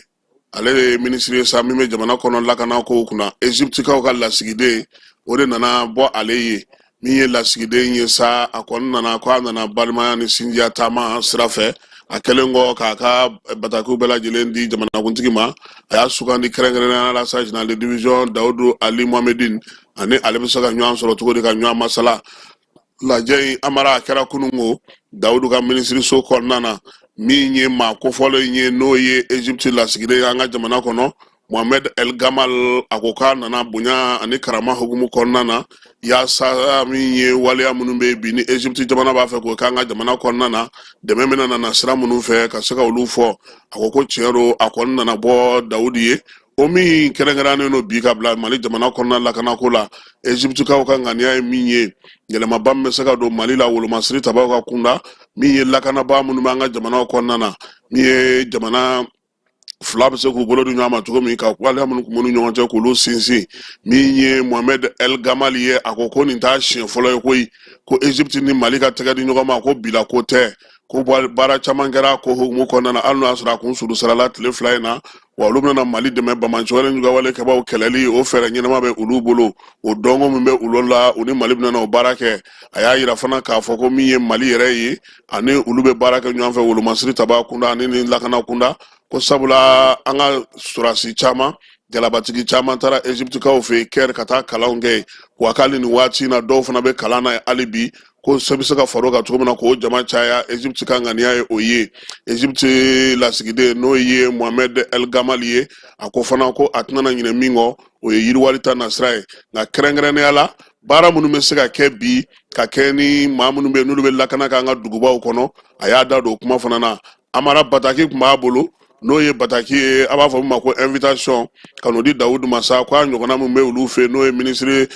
ale de ye minisiri ye sa min bɛ jamana kɔnɔ lakana kow kunna. Eziptikaw ka lasigiden, o de nana bɔ ale ye. Min ye lasigiden ye sa, a kɔni nana ko a nana balimaya ni sinjiya taama sira fɛ. A kɛlen kɔ k'a ka batakiw bɛɛ lajɛlen di jamanakuntigi ma, a y'a sugandi kɛrɛnkɛrɛnnenya la sa général de division Dawudu Ali Mohamedine ani ale bɛ se ka ɲɔgɔn sɔrɔ cogo di ka ɲɔgɔn masala. Lajɛ in, Amara, a kɛra kununko Dawudu ka minisiriso kɔnɔna na. Min ye maa kofɔlen ye, n'o ye Egypte lasigiden ye an ka jamana kɔnɔ, Mohamed El Gamal, a ko k'a nana bonya ani karama hukumu kɔnɔna na, yaasa min ye waleya minnu bɛ bi ni Egypte jamana b'a fɛ k'o k'an ka jamana kɔnɔna na, dɛmɛ bɛna na sira minnu fɛ ka se ka olu fɔ. A ko ko tiɲɛ don, a kɔni nana bɔ Dawudi ye, o min kɛrɛnkɛrɛnnen don bi ka bila Mali jamana kɔnɔna lakanako la. Egyptekaw ka ŋaniya ye min ye, yɛlɛmaba min bɛ se ka don Mali la wolomasiri tabaw ka kunda, min ye lakanabaa minnu b'an ka jamanaw kɔnɔna na, min ye jamana fila bɛ se k'u bolo di ɲɔgɔn ma cogo min ka waleya minnu tun b'u ni ɲɔgɔn cɛ k'olu sinsin. Min ye Mohamed El Gamal ye, a ko ko nin t'a siɲɛ fɔlɔ ye koyi, ko Egypte ni Mali ka tɛgɛ di ɲɔgɔn ma, ko bila ko tɛ, ko baara caman kɛra ko hukumu kɔnɔna na, hali n'o y'a sɔrɔ a kun surusarala tile 2 in na. Wa olu bɛna Mali dɛmɛ banbaanciwale juguwale kɛbaaw kɛlɛli, o fɛɛrɛ ɲɛnama bɛ olu bolo, o dɔnko min bɛ olu la, u ni Mali bɛna o baara kɛ. A y'a yira fana k'a fɔ ko min ye Mali yɛrɛ ye, ani olu bɛ baara kɛ ɲɔgɔn fɛ wolomasiri tabaa kunda ani ni lakana kunda, ko sabula an ka sɔrɔdasi caman, jalabatigi caman taara Egyptekaw fɛ yen Kɛri ka taa kalanw kɛ yen. Wa k'ale nin waati in na, dɔw fana bɛ kalan na hali bi, ko se bɛ se ka far'o kan cogo min na k'o jama caya, Egypte ka ŋaniya ye o ye. Egypte lasigiden, n'o ye Mohamed El Gamal ye, a ko fana ko a tɛna ɲinɛ min kɔ, o ye yiriwali ta nasira ye, nka kɛrɛnkɛrɛnnenya la baara minnu bɛ se ka kɛ bi ka kɛ ni maa minnu bɛ yen n'olu bɛ lakana k'an ka dugubaw kɔnɔ, a y'a da don o kuma fana na. Amara, bataki tun b'a bolo, n'o ye bataki ye, a b'a fɔ min ma ko invitation, ka n'o di Dawudu ma sa, ko a ɲɔgɔnna min bɛ olu fɛ yen, n'o ye minisiri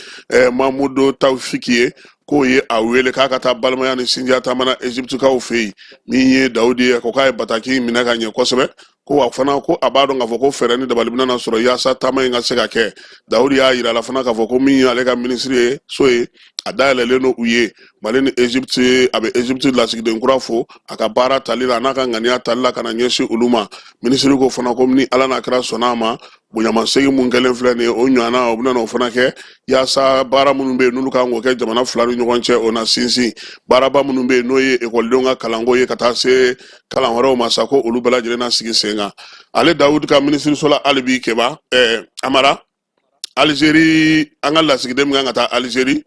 Mamudu Tawufiki ye, k'o ye a wele k'a ka taa balimaya ni sinjiya taama na Egyptekaw fɛ yen. Min ye Dawudi ye, ko k'a ye bataki minɛ ka ɲɛ kosɛbɛ, ko wa fana ko a b'a dɔn k'a fɔ ko fɛɛrɛ ni dabali bɛna sɔrɔ yaasa taama in ka se ka kɛ. Dawudi y'a yira a la fana k'a fɔ ko min ye ale ka minisiri ye so ye, a dayɛlɛlen don u ye Mali ni Egypte. A bɛ Egypte lasigiden kura fo a ka baara tali la, a n'a ka ŋaniya tali la ka na ɲɛsin olu ma. Minisiri ko fana ko ni Ala n'a kira sɔnna a ma, bonyamasegin mun kɛlen filɛ nin ye, o ɲɔgɔnna o bɛna o fana kɛ yaasa baara minnu bɛ yen n'olu kan k'o kɛ jamana fila ni ɲɔgɔn cɛ, o na sinsin. Baaraba minnu bɛ yen, n'o ye ekɔlidenw ka kalanko ye ka taa se kalan wɛrɛw ma sa, ko olu bɛɛ lajɛlen na sigi sen kan ale Dawudi ka minisiriso la. Hali bi, Keba, Amara, Alizeri, an ka lasigiden min kan ka taa Alizeri,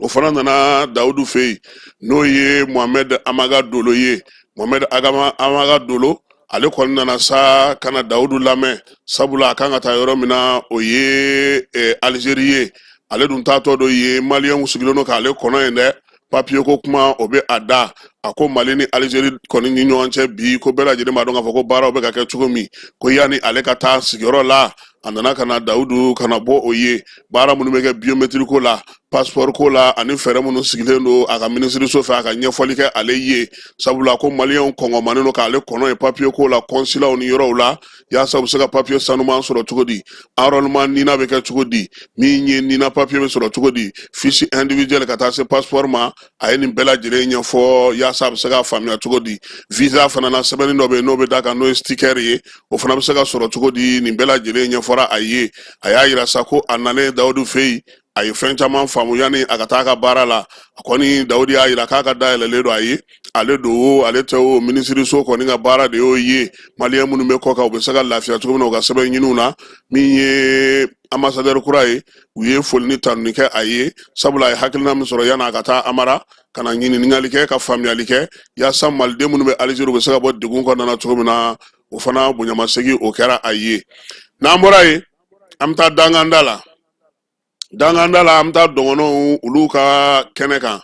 o fana nana Dawudu fɛ yen, n'o ye Mohamɛd Amaga Dolo ye. Mohamɛd Amaga Dolo, ale kɔni nana sa ka na Dawudu lamɛn, sabula a kan ka taa yɔrɔ min na, o ye Alizeri ye. Ale dun taatɔ don yen, maliyɛnw sigilen don k'ale kɔnɔ yen dɛ, papiye ko kuma o bɛ a da. A ko Mali ni Alizeri kɔni ni ɲɔgɔn cɛ bi, ko bɛɛ lajɛlen b'a dɔn k'a fɔ ko baaraw bɛ ka kɛ cogo min, ko yanni ale ka taa sigiyɔrɔ la, a nana ka na Dawudu ka na bɔ o ye, baara minnu bɛ kɛ biométrie ko la, passeport ko la, ani fɛɛrɛ minnu sigilen don a ka minisiriso fɛ, a ka ɲɛfɔli kɛ ale ye, sabula ko maliyɛnw kɔngɔmanen don k'ale kɔnɔ ye papiye ko la, kɔnsilaw ni yɔrɔw la, yaasa u bɛ se ka papiye sanuman sɔrɔ cogo di, enrôlement NINA bɛ kɛ cogo di, min ye NINA papiye bɛ sɔrɔ cogo di, fiche individuelle ka taa se passeport ma. A ye nin bɛɛ lajɛlen ɲɛfɔ yaasa a bɛ se k'a faamuya cogo di. Visa fana na, sɛbɛnni dɔ bɛ yen n'o bɛ d'a kan, n'o ye sticker ye, o fana bɛ se ka sɔrɔ cogo di, nin bɛɛ lajɛlen ɲɛfɔra a ye. A y'a yira sa ko a nalen Dawudu fɛ yen, a ye fɛn caman faamu yanni a ka taa a ka baara la. A kɔni, Dawudi y'a yira k'a ka dayɛlɛlen don a ye, ale don o, ale tɛ o, minisiriso kɔni ka baara de y'o ye, maliyɛn minnu bɛ kɔ kan, u bɛ se ka lafiya cogo min na u ka sɛbɛn ɲiniw na. Min ye ambassadeur kura ye, u ye foli ni tanuni kɛ a ye, sabula a ye hakilina min sɔrɔ yanni a ka taa, Amara, ka na ɲininkali kɛ ka faamuyali kɛ yaasa maliden minnu bɛ Alizeri, u bɛ se ka bɔ degun kɔnɔna na cogo min na, o fana bonyamasegin o kɛra a ye. N'an bɔra yen, an bɛ taa danganda la. Danganda la, an bɛ taa dɔgɔnɔw olu ka kɛnɛ kan.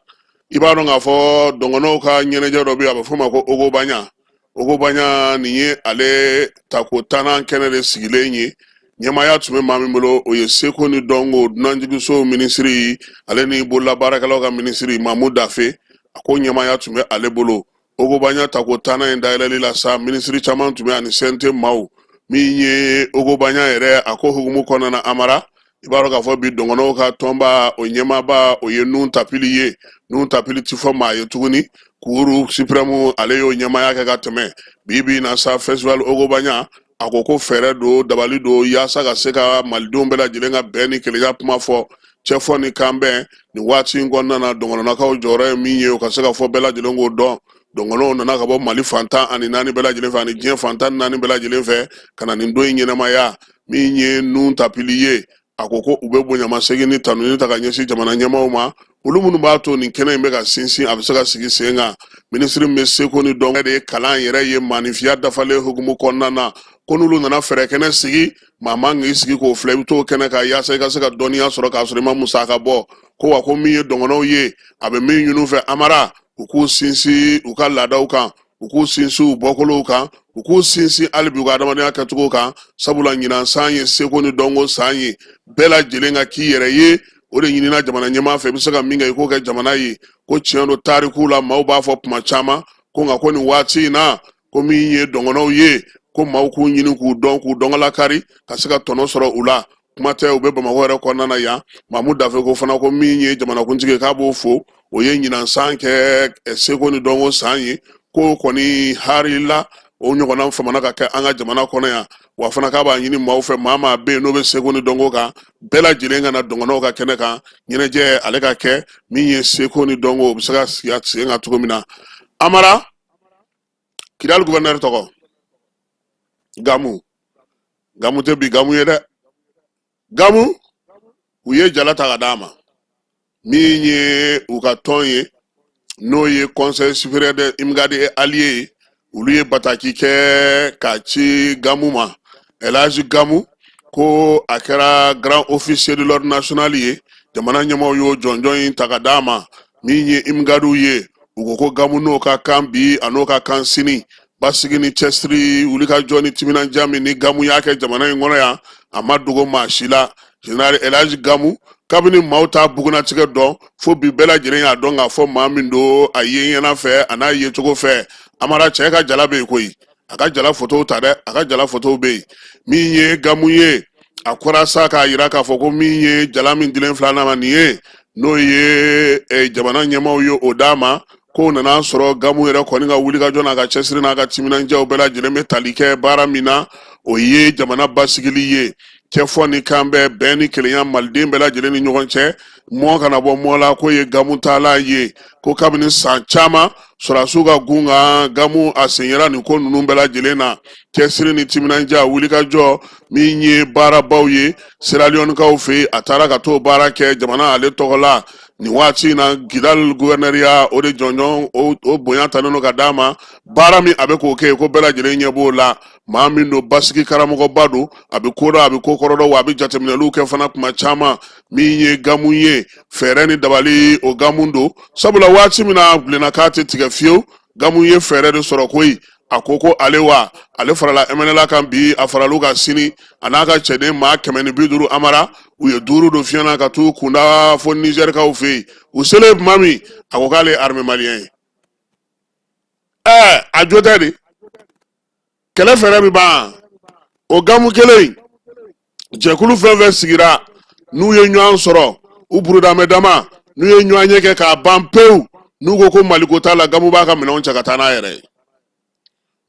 I b'a dɔn k'a fɔ dɔgɔnɔw ka ɲɛnajɛ dɔ bɛ yen, a bɛ f'o ma ko Ogobanya. Ogobanya nin ye ale tako 10nan kɛnɛ de sigilen ye. Ɲɛmaaya tun bɛ maa min bolo, o ye seko ni dɔnko dunanjiginso minisiri, ale ni bololabaarakɛlaw ka minisiri Mamu Dafe. A ko ɲɛmaaya tun bɛ ale bolo Ogobanya tako 10nan in dayɛlɛli la sa. Minisiri caman tun bɛ ani CNT maaw. Min ye Ogobanya yɛrɛ, a ko hukumu kɔnɔna na, Amara, i b'a dɔn k'a fɔ bi dɔgɔnɔw ka tɔnba, o ɲɛmaaba, o ye Nun Tapili ye. Nun Tapili ti fɔ maa ye tuguni, cour suprême, ale y'o ɲɛmaaya kɛ ka tɛmɛ. Bi bi in na sa, festival Ogobanya, a ko ko fɛɛrɛ don, dabali don, yaasa ka se ka malidenw bɛɛ lajɛlen ka bɛn ni kelenya kuma fɔ, cɛfɔ ni kanbɛn. Nin waati in kɔnɔna na, dɔgɔnɔnakaw jɔyɔrɔ ye min ye, o ka se ka fɔ bɛɛ lajɛlen k'o dɔn. Dɔnkɔnɔw nana ka bɔ Mali fan 14 bɛɛ lajɛlen fɛ ani diɲɛ fan 14 bɛɛ lajɛlen fɛ ka na nin don in ɲɛnamaya. Min ye nun tapili ye, a ko ko u bɛ bonyamasegin ni tanuni ta ka ɲɛsin jamana ɲɛmaaw ma, olu minnu b'a to nin kɛnɛ in bɛ ka sinsin, a bɛ se ka sigi sen kan. Minisiri min bɛ seko ni dɔnko de ye kalan yɛrɛ ye maaninfinya dafalen hukumu kɔnɔna na, ko n'olu nana fɛɛrɛ kɛnɛ sigi, maa man k'i sigi k'o filɛ, i bɛ t'o kɛnɛ kan yaasa i ka se ka dɔnniya sɔrɔ k'a sɔrɔ i ma musaka bɔ. Ko wa ko min ye dɔngɔnɔw ye, a bɛ min ɲini u fɛ, Amara, u k'u sinsin u ka laadaw kan, u k'u sinsin u bɔkolow kan, u k'u sinsin hali bi u ka adamadenya kɛcogo kan, sabula ɲinan san ye seko ni dɔnko san ye, bɛɛ lajɛlen ka k'i yɛrɛ ye. O de ɲinina jamana ɲɛmaa fɛ, i bɛ se ka min kɛ, i k'o kɛ jamana ye. Ko tiɲɛ don, tarikuw la maaw b'a fɔ kuma caman ko nka ko nin waati in na, ko min ye dɔngɔnɔw ye, ko maaw k'u ɲini k'u dɔn, k'u dɔnkɔlakari ka se ka tɔnɔ sɔrɔ u la. Kuma tɛ u bɛ Bamakɔ yɛrɛ kɔnɔna na yan. Mamu Dafe ko fana ko min ye jamanakuntigi ye, k'a b'o fo, o ye ɲinan san kɛ seko ni dɔnko san ye, ko kɔni harila o ɲɔgɔnna famana ka kɛ an ka jamana kɔnɔ yan. Wa fana k'a b'a ɲini maaw fɛ, maa maa bɛ yen n'o bɛ seko ni dɔnko kan, bɛɛ lajɛlen ka na dɔngɔnɔw ka kɛnɛ kan, ɲɛnajɛ ale ka kɛ min ye seko ni dɔnko, o bɛ se ka sigi a sen kan cogo min na. Amara, Kidali gouverneur tɔgɔ Gamu, Gamu tɛ bi Gamu ye dɛ. Gamu, u ye jala ta ka d'a ma. Min ye u ka tɔn ye, n'o ye Conseil supérieur des Imgad et alliés ye, olu ye bataki kɛ k'a ci Gamu ma. Elhaji Gamu, ko a kɛra grand officier de l'ordre national ye, jamana ɲɛmaaw y'o jɔnjɔn in ta ka d'a ma. Min ye Imgadiw ye, u ko ko Gamu n'o ka kan bi, a n'o ka kan sini, basigi ni cɛsiri, wulikajɔ ni timinandiya min ni Gamu y'a kɛ jamana in kɔnɔ yan, a ma dogo maa si la. Général Elhaji Gamu, kabini maaw t'a bugunnatigɛ dɔn fo bi, bɛɛ lajɛlen y'a dɔn k'a fɔ maa min don, a ye ɲɛna fɛ, a n'a yecogo fɛ. Amara, cɛ ka jala bɛ yen koyi, a ka jala fotow ta dɛ, a ka jala fotow bɛ yen. Min ye Gamu ye, a kɔra sa k'a yira k'a fɔ ko min ye jala min dilen filanan ma nin ye, n'o ye jamana ɲɛmaaw ye o d'a ma, k'o nana sɔrɔ Gamu yɛrɛ kɔni ka wulikajɔ n'a ka cɛsiri n'a ka timinandiyaw bɛɛ lajɛlen bɛ tali kɛ baara min na, o ye jamana basigili ye, cɛfɔ ni kanbɛn, bɛn ni kelenya maliden bɛɛ lajɛlen ni ɲɔgɔn cɛ, mɔ kana bɔ mɔ la, k'o ye Gamu taalan ye. Ko kabini san caman sɔrɔdasiw ka gun kan, Gamu a sen yera nin ko ninnu bɛɛ lajɛlen na, cɛsiri ni timinandiya, wulikajɔ min ye baarabaw ye Sierra Leonekaw fɛ yen, a taara ka t'o baara kɛ jamana ale tɔgɔ la. Nin waati in na, Kidali guvɛrnɛriya, o de jɔnjɔn o bonya talen don ka d'a ma. Baara min a bɛ k'o kɛ, ko bɛɛ lajɛlen ɲɛ b'o la. Maa min don, basigi karamɔgɔba don, a bɛ ko dɔn, a bɛ ko kɔrɔ dɔn, wa a bɛ jateminɛliw kɛ fana kuma caman. Min ye Gamu ye, fɛɛrɛ ni dabali, o Gamu don, sabula waati min na bilenna k'a tɛ tigɛ fiyewu, Gamu ye fɛɛrɛ de sɔrɔ koyi. A ko ko ale wa ale farala MNLA kan bi, a faral'u kan sini, a n'a ka cɛden maa 150. Amara, u ye duuru don fiɲɛ na ka t'u kunda fo Nizɛrikaw fɛ yen. U selen tuma min, a ko k'ale ye armée malien ye. Ɛɛ, a jo tɛ de, kɛlɛ fɛɛrɛ bɛ ban. O Gamu kelen in, jɛkulu fɛn fɛn sigira, n'u ye ɲɔgɔn sɔrɔ, u burudamɛ dama, n'u ye ɲɔgɔn ɲɛ kɛ k'a ban pewu, n'u ko ko Maliko t'a la, Gamu b'a ka minɛnw cɛ ka taa n'a yɛrɛ ye.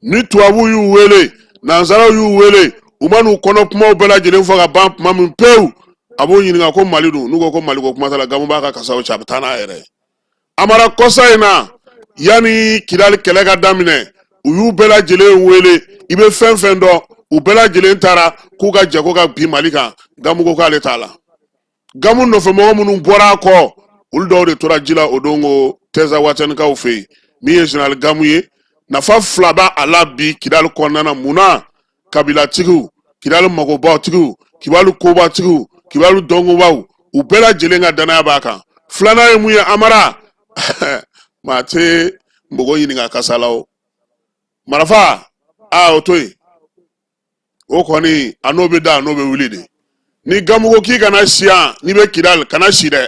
Ni tubabuw y'u wele, nansaraw y'u wele, u man'u kɔnɔ kumaw bɛɛ lajɛlen fɔ ka ban tuma min pewu, a b'u ɲininka ko Mali dun? N'u ko ko Maliko kuma t'a la, Gamu b'a ka kasaw cɛ, a bɛ taa n'a yɛrɛ ye. Amara, kɔsa in na, yanni Kidali kɛlɛ ka daminɛ, u y'u bɛɛ lajɛlen wele, i bɛ fɛn fɛn dɔn, u bɛɛ lajɛlen taara k'u ka jɛ ko ka bin Mali kan. Gamu ko k'ale t'a la. Gamu nɔfɛmɔgɔ minnu bɔra a kɔ, olu dɔw de tora ji la o don ko Tɛzawatɛnikaw fɛ yen. Min ye général Gamu ye, nafa fila b'a a la bi Kidali kɔnɔna na. Mun na? Kabilatigiw, Kidali magobatigiw, Kidali kobatigiw, Kidali dɔnkobaw, u bɛɛ lajɛlen ka danaya b'a kan. Filanan ye mun ye? Amara, maa tɛ mɔgɔ ɲininka kasa la. O marafa aa, o to yen, o kɔni a n'o bɛ da, a n'o bɛ wuli de. Ni Gamu ko k'i kana si yan, n'i bɛ Kidali, kana si dɛ.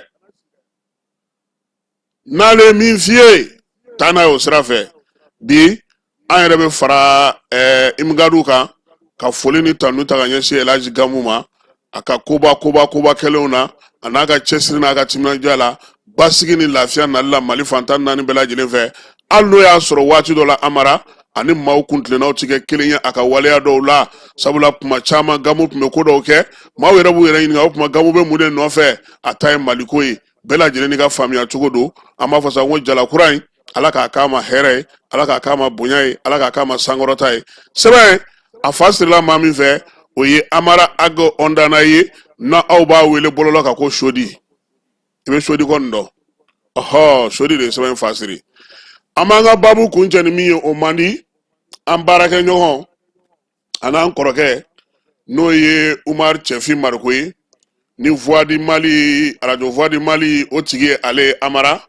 N'ale ye min f'i ye, taa n'a ye o sira fɛ. Bi an yɛrɛ bɛ fara Imgadu kan ka foli ni tanu ta ka ɲɛsin Elhaji Gamu ma, a ka koba koba koba kɛlenw na, a n'a ka cɛsiri n'a ka timinandiya la, basigi ni lafiya nali la Mali fan 14 bɛɛ lajɛlen fɛ. Hali n'o y'a sɔrɔ waati dɔ la, Amara, ani maaw kuntilennaw ti kɛ kelen ye a ka waleya dɔw la, sabula kuma caman Gamu tun bɛ ko dɔw kɛ, maaw yɛrɛ b'u yɛrɛ ɲininka o tuma Gamu bɛ mun de nɔfɛ. A ta ye Maliko ye, bɛɛ lajɛlen n'i ka faamuya cogo don. An b'a fɔ sa ko jala kura in, Ala k'a k'a ma hɛrɛ ye, Ala k'a k'a ma bonya ye, Ala k'a k'a ma sankɔrɔta ye. Sɛbɛn a fa sirila maa min fɛ, o ye Amara Ag Ɔndana ye, na aw b'a wele bɔlɔlɔ kan ko Sodi. I bɛ Sodi kɔni dɔn? Ɔhɔ, Sodi de ye sɛbɛn fa siri. An b'an ka baabu kuncɛ ni min ye, o man di an baarakɛɲɔgɔn an'an kɔrɔkɛ, n'o ye Umar Cɛfin Mariko ye, ni Voix du Mali, arajo Voix du Mali, o tigi ye ale ye. Amara,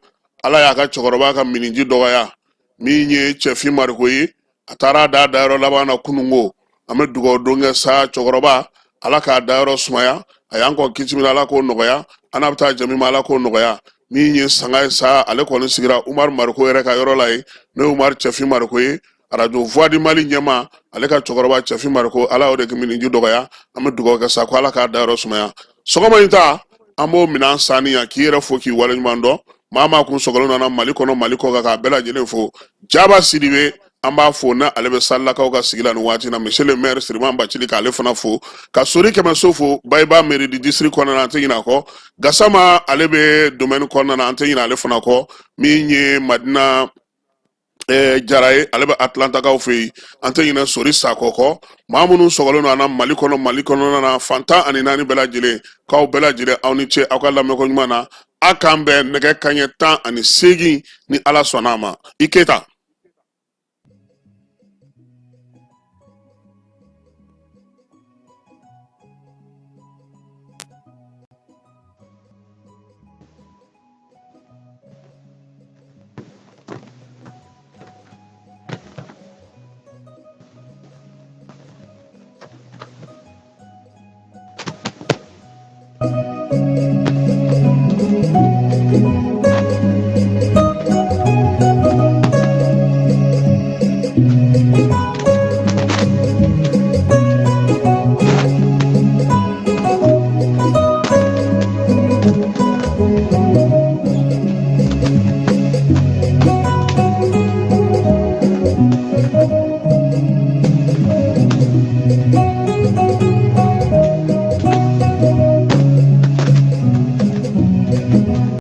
Ala y'a ka cɛkɔrɔba ka miniji dɔgɔya, min ye Cɛfin Mariko ye. A taara da dayɔrɔ laban na kununko. An bɛ dugawu don kɛ sa cɛkɔrɔba, Ala k'a dayɔrɔ sumaya. A y'an kɔn kiti min na, Ala k'o nɔgɔya. An n'a bɛ taa jɛ min ma, Ala k'o nɔgɔya. Min ye sanga ye sa, ale kɔni sigira Umar Mariko yɛrɛ ka yɔrɔ la ye, n'o ye Umar Cɛfin Mariko ye, arajo Voix du Mali ɲɛmaa. Ale ka cɛkɔrɔba Cɛfin Mariko, Ala y'o de miniji dɔgɔya. An bɛ dugawu kɛ sa ko Ala k'a dayɔrɔ sumaya. Sɔgɔma in ta, an b'o minɛn saniya k'i yɛrɛ fo, k'i waleɲuman dɔn. Maa maa kun sɔgɔlen nana Mali kɔnɔ, Mali kɔ kan, k'a bɛɛ lajɛlen fo. Jaba Sidibe, an b'a fo, n'a ale bɛ Salilakaw ka sigi la nin waati na. Monsieur le maire Siriman Bacili, k'ale fana fo, ka Sori Kɛmɛso fo Bayiba mairie du district kɔnɔna na, an tɛ ɲinɛ a kɔ. Gasama, ale bɛ domaine kɔnɔna na, an tɛ ɲinɛ ale fana kɔ. Min ye Madina Jara ye, ale bɛ Atlantakaw fɛ yen, an tɛ ɲinɛ Sori Sakɔ kɔ. Maa minnu sɔgɔlen don an na Mali kɔnɔ, Mali kɔnɔna na, fan 14 bɛɛ lajɛlen, k'aw bɛɛ lajɛlen aw ni ce aw ka lamɛnko ɲuman na. A k'an bɛn nɛgɛ kaɲɛ 18 ni Ala sɔnna a ma. I Keyita.